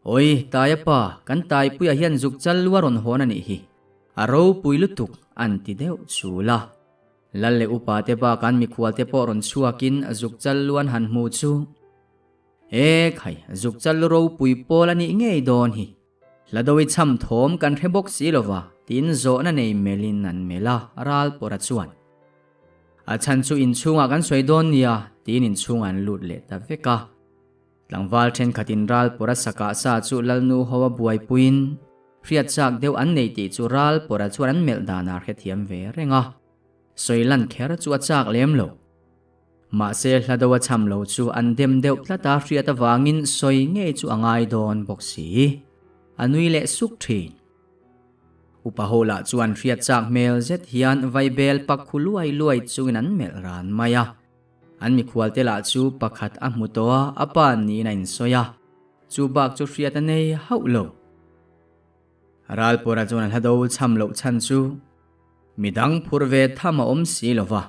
Awi, Taia pa, kan Taipuia hian zuk chal lu a rawn hawn a nih hi. A ropui lutuk, an ti deuh chul a. Lal leh upa te bakah an mikhual te pawh rawn chhuakin zuk chal lu an han hmu chu. E khai, zuk chal lu ropui pawl a nih ngei dawn hi. Hlado i cham thawm kan hre bawk si lova, tiin zawhna nei melhin an melh a, ral pawra chuan. A chhan chu inchhungah kan sawi dawn nia, tiin inchhungah an lut leh ta vek a. Tlangval thenkhatin ral pawra sakah sa chu Lalnu ho a buaipuiin hriat chak deuh an nei tih chu ral pawra chuan an melh danah a hrethiam ve reng a, sawi lan kher chu a chak lem lo. Mahse hla do a cham lo chu an dem deuh tlat a hriat avangin sawi ngei chu a ngai dawn bawk si. A nui leh suk thin. Upa ho lah chuan hriat chak hmel zet hian vaibel pak khu luai luai chungin an melh ran mai a. An mikhualte lah chu pakhat a hmu tawh a, a pa niin a insawi a, chu bak chu hriat a nei hauh lo. Ralpawra chuan a hla do cham loh chhan chu midang phur ve tham a awm si lo va,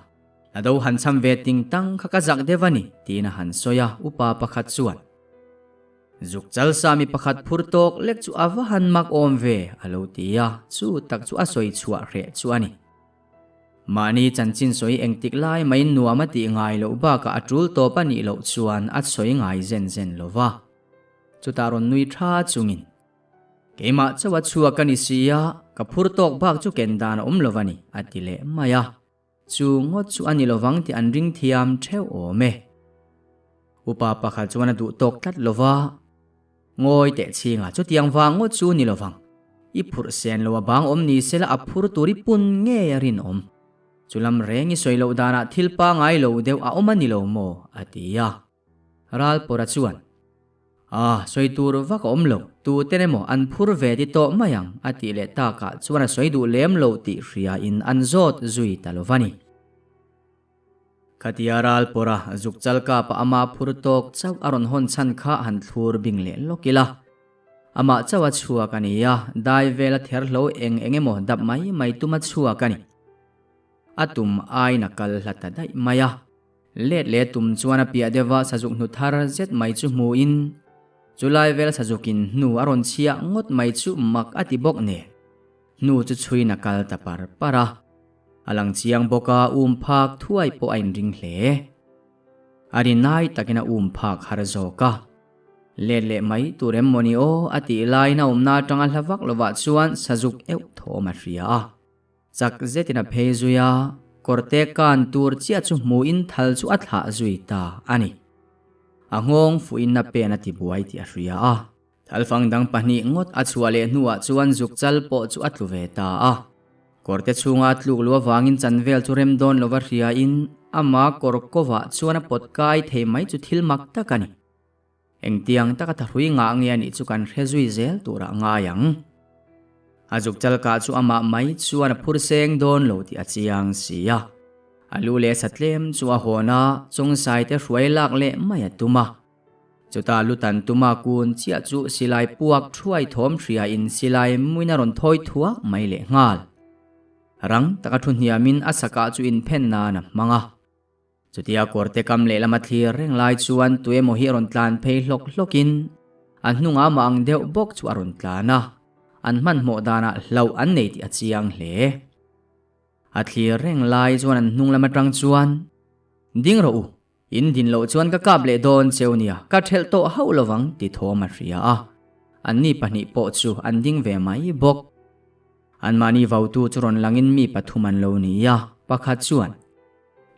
hla do han cham ve ting tang kha ka zak deuh a ni tiin a han sawi a, upa pakhat chuan Zuk chalsa mi pakhat phur tawk lek chu a va han mak awm ve a lo ti a, chu tak chu a sawi chhuah hreh chu a ni. Mahni chanchin sawi engtik lai maiin nuam a tih ngai loh bakah a tul tawp a nih loh chuan a sawi ngai zen zen lo va. Chutah rawn nui tha chungin, Keimah chauh a chhuak ka ni si a, ka phur tawk bak chu ken dan a awm lo va ni, a ti leh mai a. Chu ngawt chu a ni lovang tih an ring thiam theuh awm e. Upa pakhat chuan a duh tawk tlat lo va. Ngawi teh chhingah chutiang vang ngawt chu ni lovang. I phurh sen lo a bang awm ni sela a phur tur i pun ngei a rinawm. Chulam reng i sawi loh danah thil pangai lo deuh a awm a ni lo maw? a ti a. Ralpawra chuan, Ah, sawi tur vak a awm lo, tuten emaw an phur ve ti tawh mai ang a tih leh takah chuan a sawi duh lem lo tih hriain an zawt zui ta lo va ni. Khatia ral pawra zuk chal kapa ama phur tawk chauh a rawn hawn chhan kha han thlur bing leh lawk ila. Amah chauh a chhuak a ni a, dai vela ther hlo eng eng emaw dap mai mai tum a chhuak a ni. A tum aiin a kal hla ta daih mai a. Let leh tum chuan a piah deuha sazuk hnu thar zet mai chu hmuin chulai vel sazukin hnu a rawn chhiah ngawt mai chu mak a ti bawk nen hnu chu chhuiin a kal ta par par a. A lang chiang bawk a, um phak thuai pawh a inring hle. A ri nai takin a um phak har zawk a. Let leh mai tur em mawni aw a tih laiin a awmna atanga hla vak lovah chuan sazuk euh thawm a hria a. Chak zetin a phei zui a, kawrte kan tur chiah chu hmuhin thal chu a thlah zui ta a ni. A nghawng fuhin a pen a tibuai tih a hria a. Thalfang dang pahnih ngawt a chhuah leh hnuah chuan zuk chal pawh chu a tlu ve ta a. Kawrte chhunga a tluk luh avangin chan vel chu rem dawn lova hriain ama kawr kovah chuan a pawt kai thei mai chu thil mak tak a ni. Engtiang taka thahrui ngah nge a nih chu kan hre zui zel turah ngai ang. A zuk chal kah chu amah mai chuan a phur seng dawn lo tih a chiang si a. A lu leh satlem chu a hawn a, chawngsaite hruai lak leh mai a tum a. Chutah lutan tuma kun chiah chu silai puak thuai thawm hria in silai muin a rawn thawi thuak mai leh nghal. Rang taka thu hniamin a sakah chu inphen nan a hmang a. Chutia kawrte kam lehlam a thlir reng lai chuan tuemaw hi a rawn tlan phei hlawk hlawkin a hnungah amah ang deuh bawk chu a rawn tlan a, an hmanhmawh danah hlauh an nei tih a chiang hle. A thlir reng lai chuan an hnung lam atang chuan, Ding rawh u, in din loh chuan ka kap leh dawn cheu nia, ka thelh tawh hauh lovang ti thawm a hria a. Anni pahnih pawh chu an ding ve mai bawk. Anmahni vautu chu rawn langin mi pathum an lo ni a, pakhat chuan,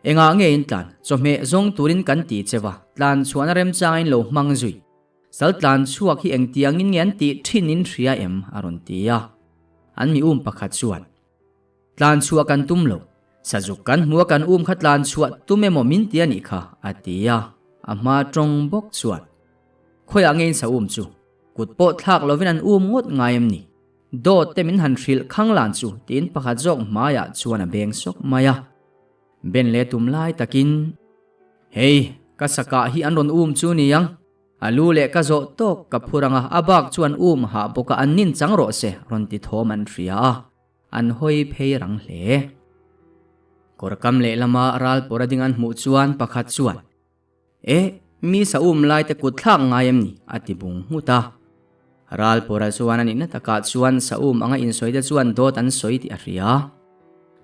Engah nge in tlan? Chawhmeh zawng turin kan ti che va, tlan chhuahna remchangin lo hmang zui. Sal tlan chhuak hi engtiangin nge an tih thin in hria em? a rawn ti a. An mi um pakhat chuan, Tlan chhuah kan tum lo. Sazuk kan hmu a kan um kha tlan chhuah tum emaw min ti a nih kha, a ti a. A hma tawng bawk chuan, Khawiah nge in sa um chu? Kut pawh thlak lovin an um ngawt ngai em ni? Dawt te min han hrilh khang lan chu tiin pakhat zawk hmaiah chuan a beng sawk mai a. Ben leh tum lai takin, Hei, ka sakah hi an rawn um chu ni ang. A lu leh ka zawh tawk ka phur ang a, a bak chu an um hah bawk a, an nin chang rawh se, rawn ti thawm an hria a. An hawi phei rang hle. Kawr kam lehlama ral pawr a ding an hmuh chuan pakhat chuan, Eh, mi sa um lai te kut thlak ngai em ni? a ti bung nghut a. Ral pawra chuan a nihna takah chuan sa um anga insawi te chuan dawt an sawi tih a hria.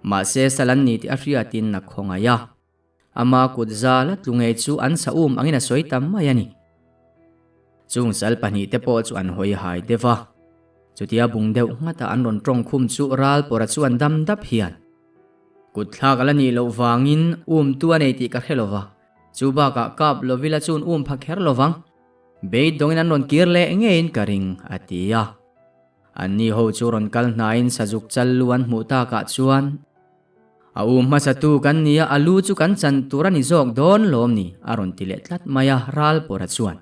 Mahse sal an ni tih a hriatin a khawngaih a. Ama kut zal a tlu ngei chu an sa um angin a sawi ta mai a ni. Chung sal pahnihte pawh chu an hawi hai deuh a. Chutia bung deuh nghata an rawn tawng khum chu ral pawra chuan dam dap hian, Kut thlak a la nih loh vangin um tu a nei tih ka hre lo va, chu bakah kap lovila chuan um pha kher lo vang. Beidawngin an rawn kir leh ngeiin ka ring, a ti a. Anni ho chu rawn kal hnaiin sazuk chal lu an hmuh takah chuan, A um hmasatu kan nia, a lu chu kan chan tur a ni zawk dawn lawm ni, a rawn ti leh tlat mai a, ral pawra chuan.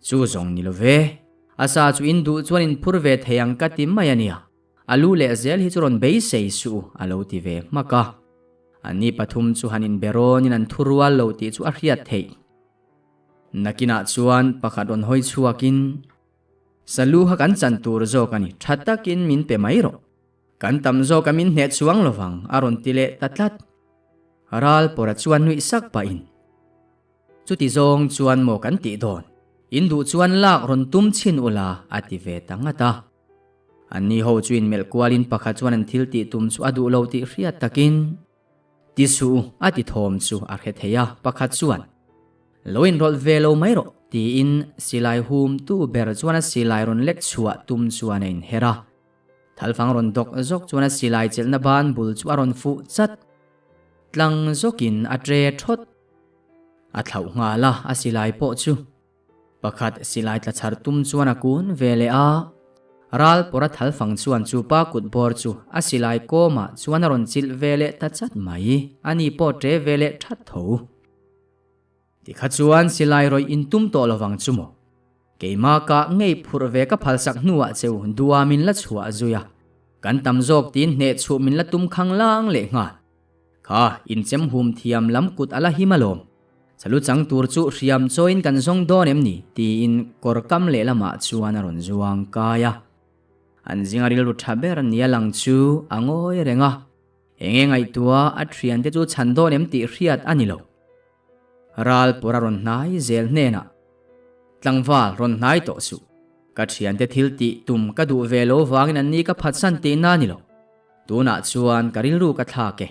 Chu zawng ni lo ve, a sa chu in duh chuan in phur ve thei ang ka ti mai a nia. A lu leh zel hi chu rawn beisei suh u, a lo ti ve hmak a. Anni pathum chu han inbe rawnin an thu rual lo tih chu a hriat theih. Nakinah chuan pakhat rawn hawi chhuakin, Salu kha kan chan tur zawk a ni, tha takin min pe mai rawh. Kan tam zawk a min hneh chuang lo vang, a rawn ti leh ta tlat. Ral pawra chuan nuih sak pahin, Chuti zawng chuan maw kan tih dawn? In duh chuan lak rawn tum chhin ula, a ti ve ta ngat a. Anni ho chu inmelh kualin pakhat chuan an thil tih tum chu a duh lo tih hriat takin, Ti suh u, a ti thawm chu a hre thei a, pakhat chuan, Lo inrawlh ve lo mai rawh, tiin silai hum tu ber chuan a silai rawn lek chhuah tum chuan a inher a. Thalfang rawn dawk zawk chuan a silai chelhna ban bul chu a rawn fuh chat. Tlang zawkin a tre thawt. A thlauh nghal a, a silai pawh chu. Pakhat silai tla chhar tum chuan a kun ve leh a. Ral pawra thal fang chuan chu pa kut bawr chu a silai kawmah chuan a rawn chilh ve leh ta chat mai. Ani pawh ṭe ve leh ṭhat tho. Tikha chuan silai rawih in tum tawh lovang chu maw? Keimah kah ngei phurh ve ka phalsak hnuah cheu dua min la chhuah zui a. Kan tam zawk tiin hnehchhuh min la tum khang lang leh nghal. Kha inchem hum thiam lam kut a la him alawm. Chalu chang tur chu hriam chawiin kan zawng dawn em ni? tiin kawr kam lehlamah chuan a rawn zuang kai a. An zinga rilru tha ber nia lang chu a ngawi reng a. Enge ngaihtuah a thiante chu chhan dawn em tih hriat a ni lo. Ral pawr a rawn hnai zel hnenah, Tlangval rawn hnai tawh suh. Ka thiante thil tih tum ka duh ve lo vangin an ni ka phatsan tihna a ni lo. Tunah chuan ka rilru ka thlak e.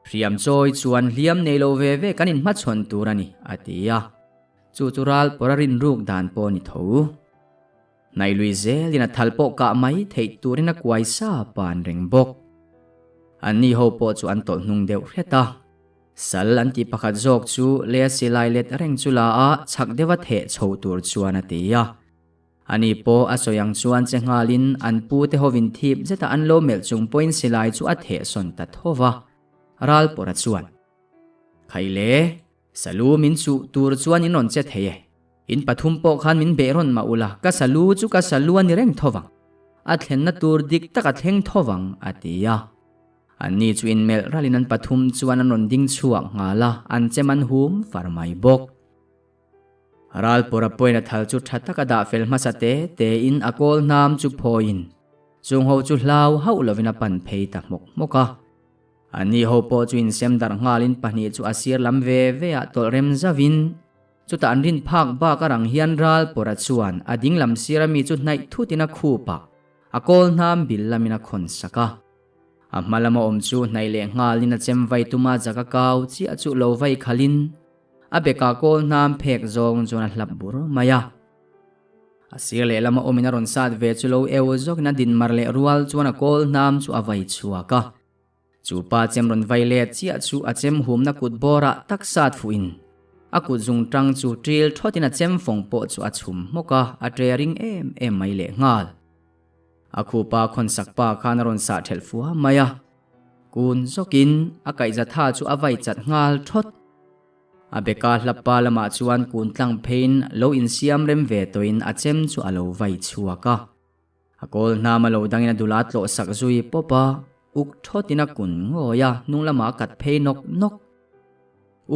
Hriam chawi chuan hliam nei lo ve ve kan inhmachhawn tur a ni, a ti a. Chu chu ral pawr a rinruk dan pawh a ni tho. Hnailui zelin a thal pawh kah mai theih turin a kuai sa pan reng bawk. Anni ho pawh chu an tawlh hnung deuh hret a. Sal an tih pakhat zawk chu lei a silai let reng chu la a chhak deuha theh chho tur chuan a ti a. Ani pawh a sawi ang chuan che nghalin an pu te hovin thip zeta an lo melh chung pawhin silai chu a theh sawn ta tho va. Ral pawra chuan, Khai le, salu min chuh tur chuan in rawn che thei e. In pathum pawh khan min beh rawn mah ula, ka salu chu ka salu a ni reng tho vang. A thlenna tur dik tak a thleng tho vang, a ti a. Anni chu inmelh ralin an pathum chuan an rawn ding chhuak nghal a, an chem an hum far mai bawk. Ralpawra pawhin a thal chu tha taka dah fel hmasa te tein a kawl hnam chu phawiin chung ho chu hlau hauh lovin a pan phei ta hmawk hmawk a. Anni ho pawh chu insem darh nghalin pahnih chu a sir lam ve ve ah tawlh rem zauhin chutah an rin phak bak a rang hian ral pawrha chuan a ding lam sir ami chu hnaih thutin a khup a, a kawl hnam bil lamin a khawn sak a. A hma lama awm chu hnaih leh nghalin a chem vai tuma zak a kau chiah chu lo vai khalin a bekah kawl hnam phek zawng chuan a hlap bur mai a. A sir lehlam a awmin a rawn sat ve chu lo eu zawkin a din mar leh rual chuan a kawl hnam chu a vai chhuak a. Chu pa chem rawn vai let chiah chu a chem humna kut bawrah tak sat fuhin a kut zung tang chu ṭil thawtin a chem fawng pawh chu a chhum hmawk a, a ṭe ring em em mai lehnghal. A khupa khawnsak pa khan a rawn sah ṭhelh fua mai a, kun zawkin a kaihza tha chu a vai chat nghal thawt. A beka hlappa lamah chuan kun tlang pheiin lo insiam rem ve tawhin a chem chu a lo vai chhuak a. A kawl hnam a lo dangin a dula tlawh sak zui pawp a, uk thawtin a kun ngawi a, hnung lamah a kat phei nawk nawk.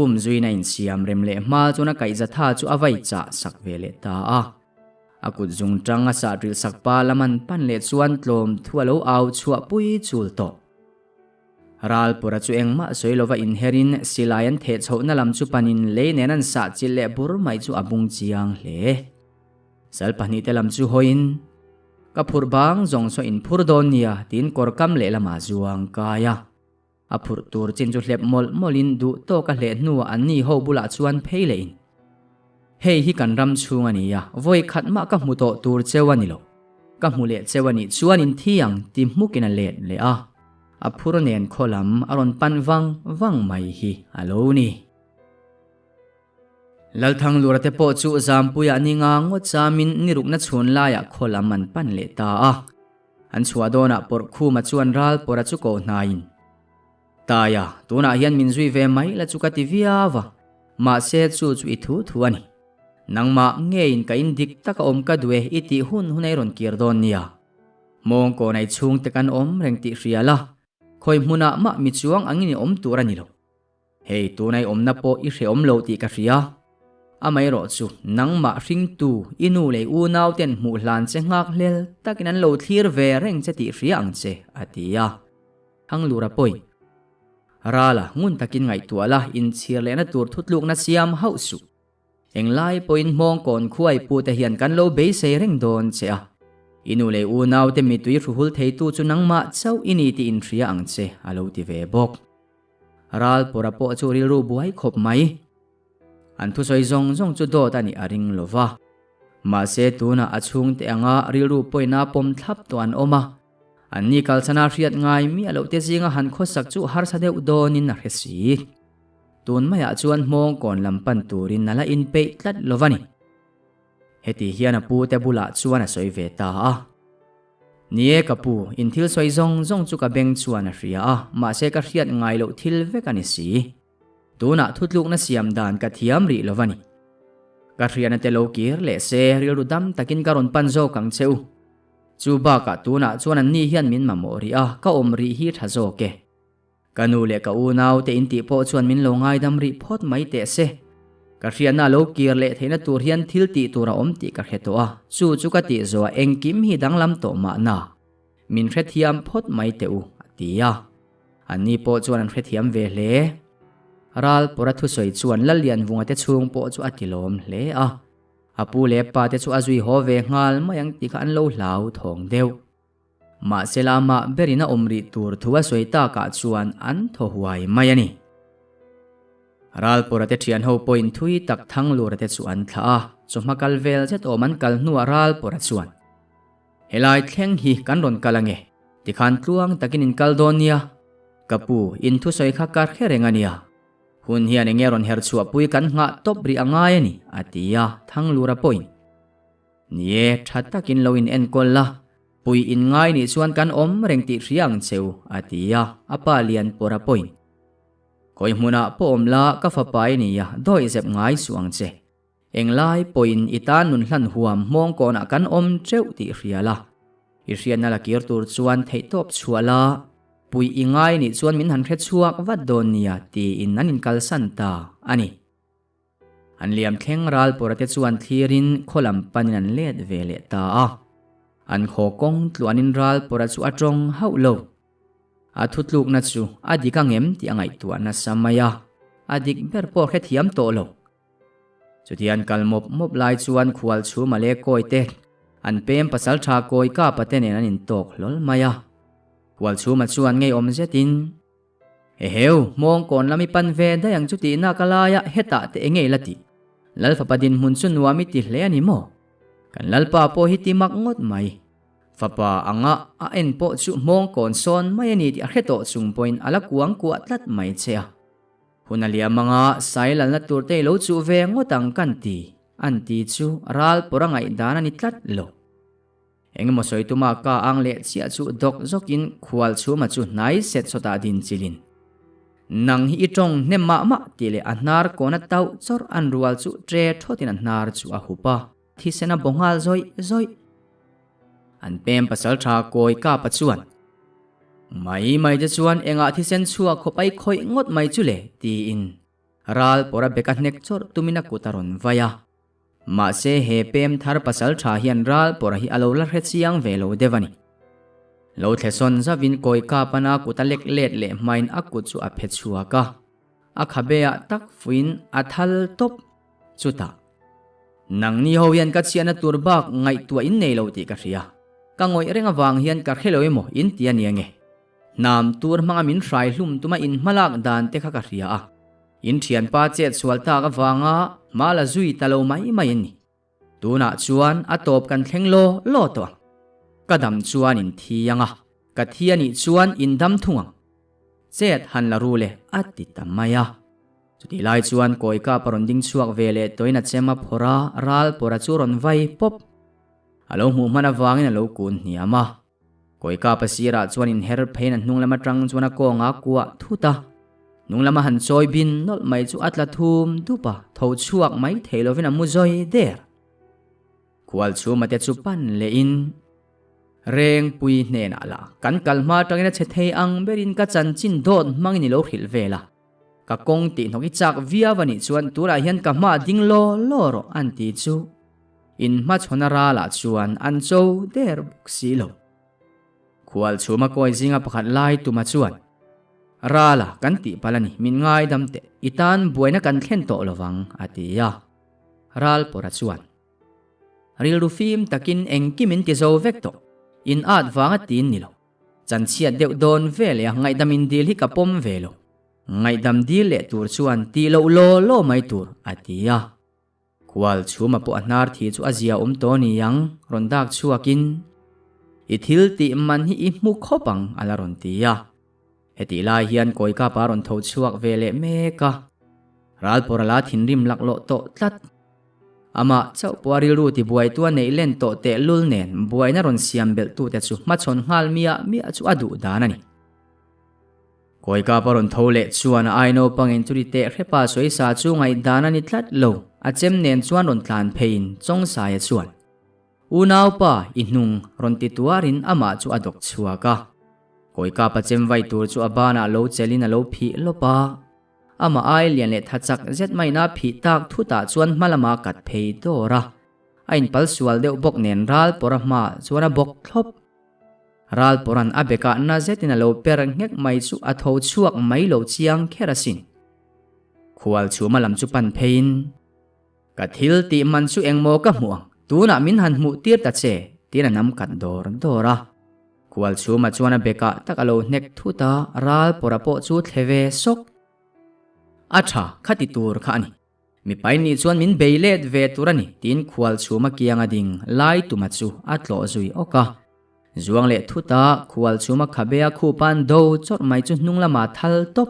Um zuiin a insiam rem leh hma chuan a kaihza tha chu a vai chah sak ve leh ta a. A kut zung tang a sah rilh sak pa lam an pan leh chuan tlawm thu a lo au chhuah pui chul tawh. Ralpura chu engmah sawi lova inherin silai an theh chhohna lam chu panin lei nen an sah chilh leh bur mai chu a bung chiang hle. Sal pahnihte lam chu hawiin, Ka phurh bang zawng saw in phur dawn nia tiin kawr kam lehlamah zuang kai a. A phurh tur chin chu hlep mawlh mawlhin duh tawk a hleh hnuah anni ho bulah chuan phei lehin, Hei hi kan ram chhung a ni a, vawi khat mah ka hmu tawh tur cheu a ni lo. Ka hmu leh cheu a nih chuan in thi ang ti hmukin a let leh a, a phur nen khaw lam a rawn pan vang vang mai hi a lo ni. Lalthanglura te pawh chu Zampuiah ni nga ngawt chamin ni rukna chhun laiah khaw lam an pan leh ta a. An chhuah dawnah Pawrhkhuma chuan ral pawrha chu koh hnaiin, Taia, tunah hian min zui ve mai la chu ka ti viau a, mahse chu chu i thu thu a ni. Nangmah ngeiin ka in dik taka awm ka duh e i tih hun hun ei rawn kir dawn nia. Mawngkaw nei chhungte kan awm reng tih hria la, khawi hmunah mah mi chuang angin i awm tur a ni lo. Hei, tunai awmna pawh i hrehawm lo tih ka hria. Amaherawh chu, nangmah hringtu, i nu leh unau ten hmuh hlan che nghak hlel takin an lo thlir ve reng che tih hria ang che, a ti a. Hanglura pawi. Rala, ngun takin ngaihtuah la, inchhir lehna tur thutlukna siam hauh suh. Englai pawhin hmawngkawn khuai pute hian kan lo beisei reng dawn che a. I nu leh unaute mitui hruhul theitu chu nangmah chauh i ni tih inhria ang che, a lo ti ve bawk. Ralpawra pawh chu rilru buai khawp mai. An thusawi zawng zawng chu dawt a nih a ring lo va. Mahse tunah a chhungte anga rilru pawina pawm thlap tawh an awm a. Anni kalchana hriat ngai miah loh te zinga han khawsak chu harsa deuh dawnin a hre si. Tun maiah chuan hmawngkawn lam pan turin a la inpeih tlat lo va ni. Heti hian a pu te bulah chuan a sawi ve ta a. Ni e ka pu, in thil sawi zawng zawng chu ka beng chuan a hria a, mahse ka hriat ngai loh thil vek a ni si. Tunah thutlukna siam dan ka thiam rih lo va ni. Ka hriatna te lo kir leh se, rilru dam takin ka rawn pan zawk ang che u. Chu bakah tunah chuan anni hian min mamawh rih a, ka awm rih hi tha zawk e. Ka nu leh ka unau te in tih pawh chuan min lo ngaidam rih phawt mai teh se. Ka hriatna a lo kir leh theihna tur hian thil tih tur a awm tih ka hre tawh a, chu chu ka tih zawh a engkim hi danglam tawh mahna. Min hrethiam phawt mai teh u, a ti a. Anni pawh chuan an hrethiam ve hle. Ral pawra thusawi chuan Lallianvunga te chhung pawh chu a ti lawm hle a. A pu leh pa te chu a zui haw ve nghal mai ang tih kha an lo hlau thawng deuh. Mahse la amah berin a awm rih tur thu a sawi takah chuan an thaw huai mai a ni. Ralpawra te thian ho pawhin thui tak Thanglura te chu an thlah a, chawhma kal vel zet awm an kal hnuah Ralpawra chuan, Helai thleng hi kan rawn kal ange, tikhan tluang takin in kal dawn nia, ka pu in thusawi kha ka hre reng a nia, hun hian enge rawn her chhuahpui kan nghah tawp rih a ngai a ni, a ti a, Thanglura pawhin, Ni e, tha takin lo in enkawl la, pui in ngai nih chuan kan awm reng tih hria ang che u, a ti a, a pa lian pawr a pawhin. Khawi hmunah pawh awm la, ka fapa i ni a, dawih zep ngai suh ang che. Englai pawhin i tan nun hlan huam hmawng kawnah kan awm teuh tih hria la. I hriatna la kir tur chuan theihtawp chhuah la, pui i ngai nih chuan min han hre chhuak vat dawn nia tiin an inkalsan ta a ni. An liam thleng ral pawra te chuan thlirin khaw lam panin an let ve leh ta a. An khaw kawng tluanin ral pawra chu a tawng hauh lo. A thutlukna chu a dik angem tih a ngaihtuah nasa mai a, a dik ber pawh hrethiam tawh lo. Chutian kal mawp mawp lai chuan khual chhuma leh kawi te an pem pasal tha kawi kapa te nen an intawk hlawl mai a. Khual chhuma chuan ngeiawm zetin, Eheu, hmawng kawn lam i pan ve daih ang chu tihna ka laia hetah te enge i la tih? Lal fapa dinhmun chu nuam i ti hle a ni maw? Kan lalpa pawh hi ti mak ngawt mai. Fapa anga a en pawh chu hmawng kawn sawn mai a ni tih a hre tawh chung pawhin a la kuang kuah tlat mai che a. Hun a liam anga sai lalna tur te i lo chuh ve ngawt ang kan ti, an ti chu ral pawr a ngaihdan a ni tlat lo. Engemaw sawi tuma ka ang leh chiah chu dawk zawkin khual chhuma chu hnai set sawtah din chilin, Nang hi i tawng hnem mah mah tih leh a hnar kawna tauh chawrh an rual chu tre thawtin a hnar chu a hup a, thisen a baw nghal zawih zawih. An pem pasal tha kawi kapa chuan, Mai mai te chuan engah thisen chhuak khawp ai khawih ngawt mai chu le? tiin ral pawra beka hnek chawrh tumin a kut a rawn vai a. Mahse he pem thar pasal tha hian ral pawra hi a lo la hre chiang ve lo deuh a ni. Lo thlesawn zavin kawi kapana kut a lek let leh hmain a kut chu a phe chhuak a, a khabe ah tak fuin a thal tawp. Chutah, Nangni ho hian ka chhiahna tur bak ngaihtuah in nei lo tih ka hria. Ka ngawih reng avang hian ka hre lo emaw in ti a nia nge? Hnam tur hmanga min hrai hlum tuma in hmalak dan te kha ka hria a. In thianpa chet sual tak avanga hma la zui ta lo mai mai in ni. Tunah chuan a tawp kan thleng law law tawh ang. Ka dam chuan in thi ang a, ka thi a nih chuan in dam thung ang. Chet han la ru le a ti ta mai a. Chutih lai chuan kawi kap a rawn ding chhuak ve leh tawhin a chem a phawrh a, ral pawrh a chu rawn vai pawp. A lo hmuh hman avangin a lo kun hniam a. Kawi kap a sirah chuan inher pheiin a hnung lam atang chuan a kawng a kuah thut a. Hnung lama han chawi bin nawlh mai chu a tla thum dup a, tho chhuak mai thei lovin a mu zawi der. Khual chhuma te chu pan lehin Rengpui hnenah lah kan kal hma atangin a che thei ang berin ka chanchin dawt hmangin i lo hrilh vel a. Ka kawng tih hnawk i chak viau a nih chuan tunah hian ka hma ding law law rawh an ti chu in hmachhawn a ralah chuan an cho der bawk si lo. Khual chhuma kawi zinga pakhat lai tuma chuan Rala kan tih palh a ni min ngaidam teh i tan buaina kan thlen tawh lovang a ti a. Ral pawrha chuan Rilru fim takin engkim in ti zo vek tawh in at vanga tin ni lo. Chanchhiat deuh dawn ve leh a ngaihdam in dil hi ka pawm ve lo. Ngaihdam dil leh tur chuan tih loh law law mai tur, a ti a. Khual chhuma pawh a hnar thi chu a zia awm tawh ni ang, rawn dak chhuakin, I thil tih man hi i hmu khawp ang, a la rawn ti a. Hetih lai hian Kawikapa rawn tho chhuak ve leh mek a. Ralpawr a la thinrim laklawh tawh tlat. Amah chauh pawh a rilru tibuaitu a neih len tawh tehlul nen buaina rawn siam belhtute chu hmachhawn nghal miah miah chu a duh dan a ni. Kawikapa rawn tho leh chuan a ai naupangin chuti teh hrepa sawisa chu ngaihdan a ni tlat lo, a chem nen chuan rawn tlan pheiin Chawngsaia chuan, Unaupa, i hnung rawn ti tuarin amah chu a dawk chhuak a. Kawikapa chem vai tur chu a banah lo chelin a lo phih lawp a. Amah ai lian leh tha chak zet maiin a phih tak thutah chuan hma lama kat phei dawr a. A inpal sual deuh bawk nen ral pawr a hmaah chuan a bawk thlawp. Ral pawra'n a bekah na zetin a lo per nghek mai chu a tho chhuak mai lo chiang kher asin. Khual chhuma lam chu pan pheiin, Ka thil tih man chu engmaw ka hmuh ang, tunah min han hmuh tir ta che, tiin a nam kat dawr dawr a. Khual chhuma chuan a bekah tak a lo hnek thut a, ral pawrha pawh chu thle ve sawk. A tha, kha ti tur kha a ni. Mipai nih chuan min bei let ve tur a ni, tiin khual chhuma kiang a ding lai tuma chu a tlawh zui awk a. Zuang leh thut a, khual chhuma khabe a khupa'n do chawrh mai chu hnung lamah thal tawp.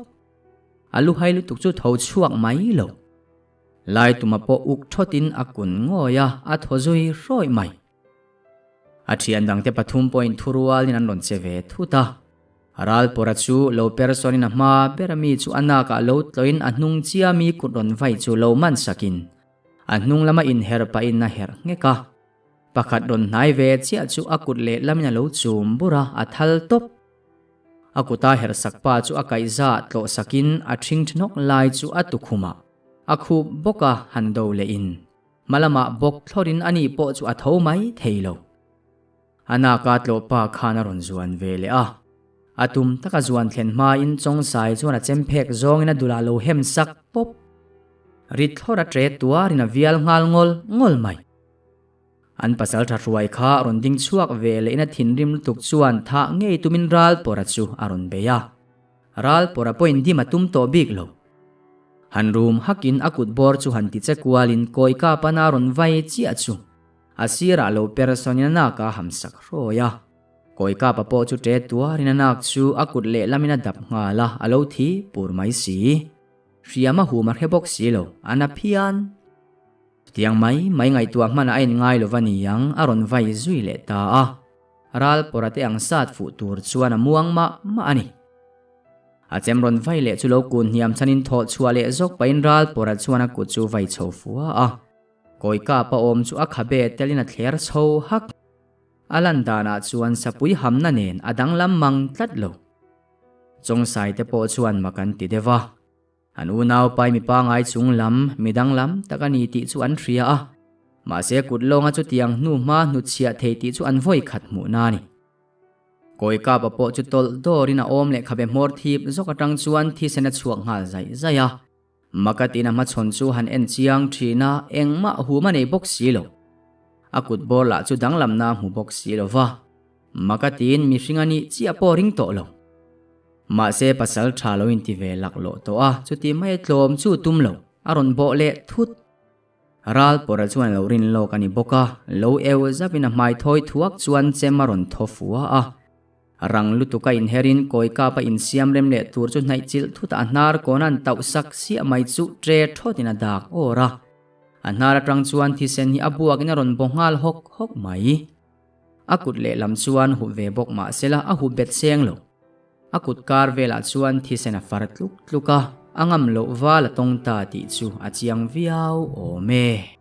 A luhai lutuk chu tho chhuak mai lo. Lai tuma pawh uk thawtin a kun ngawi a, a thaw zui hrawih mai. A thian dangte pathum pawhin thurualin an rawn che ve thut a. Ralpawra chu lo persawnin a hma ber ami chu a nakah lo tlawhin a hnung chia mi kut rawn vai chu lo man sakin a hnung lama inher pahin a herh nghek a. Pakhat rawn hnai ve chiah chu a kut lehlamin a lo chum bur a, a thal tawp. A kuta herh sak pa chu a kaihza tlawh sakin a ṭhing ṭhnawk lai chu a tukhumah a khup bawk a, han do lehin Hma lamah bawk thlawrin ani pawh chu a tho mai thei lo. A naka tlawhpa khan a rawn zuan ve leh a. A tum taka zuan thlen hmain Chawngsai chuan a chem phek zawngin a dulah lo hem sak pawp. Rit thlawr a ṭe tuarin a vial nghal ngawl ngawl mai. An pasal tha hruai kha rawn ding chhuak ve lehin a thinrim lutuk chuan thah ngei tumin Ralpawra chu a rawn bei a. Ralpawra pawhin dim a tum tawh bik lo. Han rum hakin a kut bawr chu han ti che kualin kawi kap a na rawn vai chiah chu a sirah lo per sawnin a nak a ham sak hrawi a. Kawi kapa pawh chu ṭe tuarin a nak chu a kut lehlamin a dap nghal a, a lo thi pur mai si. Hriam a hum a hre bawk si lo, a na phian. Chutiang mai mai ngaihtuah hman a en ngai lova niang a rawn vai zui leh ta a. Ral pawra te ang sat fuh tur chuan a muang mah mah a ni. A chem rawn vai leh chu lo kun hniam chhanin thawh chhuah leh zawk pahin ral pawra chuan a kut chu vai chho fua a. Kawi kap a awm chu a khabe telin a thler chho hak. A lan danah chuan sapui hamna nen a danglam mang tlat lo. Chawngsai te pawh chuan mak an ti deuh a. An unau pai mi pangai chung lam, mi danglam tak a ni tih chu an hria a, mahse kut lawnga chutiang hnu hma hnutchhiah thei tih chu an vawi khat hmuhna a ni. Kawi kapa pawh chu tawlh dawrin a awm leh khabe hmawr thip zawk atang chuan thisen a chhuak nghal zaih zaih a. Makatin a hmachhawn chu han en chiang thin a, engmah hum a nei bawk si lo. A kut bawr lah chu danglamna a hmu bawk si lo va. Makatin mihring a nih chiah pawh ring tawh lo. Mahse pasal tha lo inti ve laklawh tawh a, chuti mai tlawm chu tum lo, a rawn bawh leh thut. Ral pawra chuan lo rin lawk a ni bawk a, lo eu zapin a hmai thawi thuak chuan chem a rawn thaw fua a. Rang lutuk a inherin kawi kap a insiam rem leh tur chu hnaih chilh thut a hnar kawn an tauh sak siah mai chu tre thawtin a dak awr a. A hnar atang chuan thisen hi a buakin a rawn baw nghal hawk hawk mai. A kut lehlam chuan hup ve bawk mah sela a hup bet seng lo. A kut kar velah chuan thisen a far tluk tluk a, a ngam loh val a tawng ta tih chu a chiang viau awm e.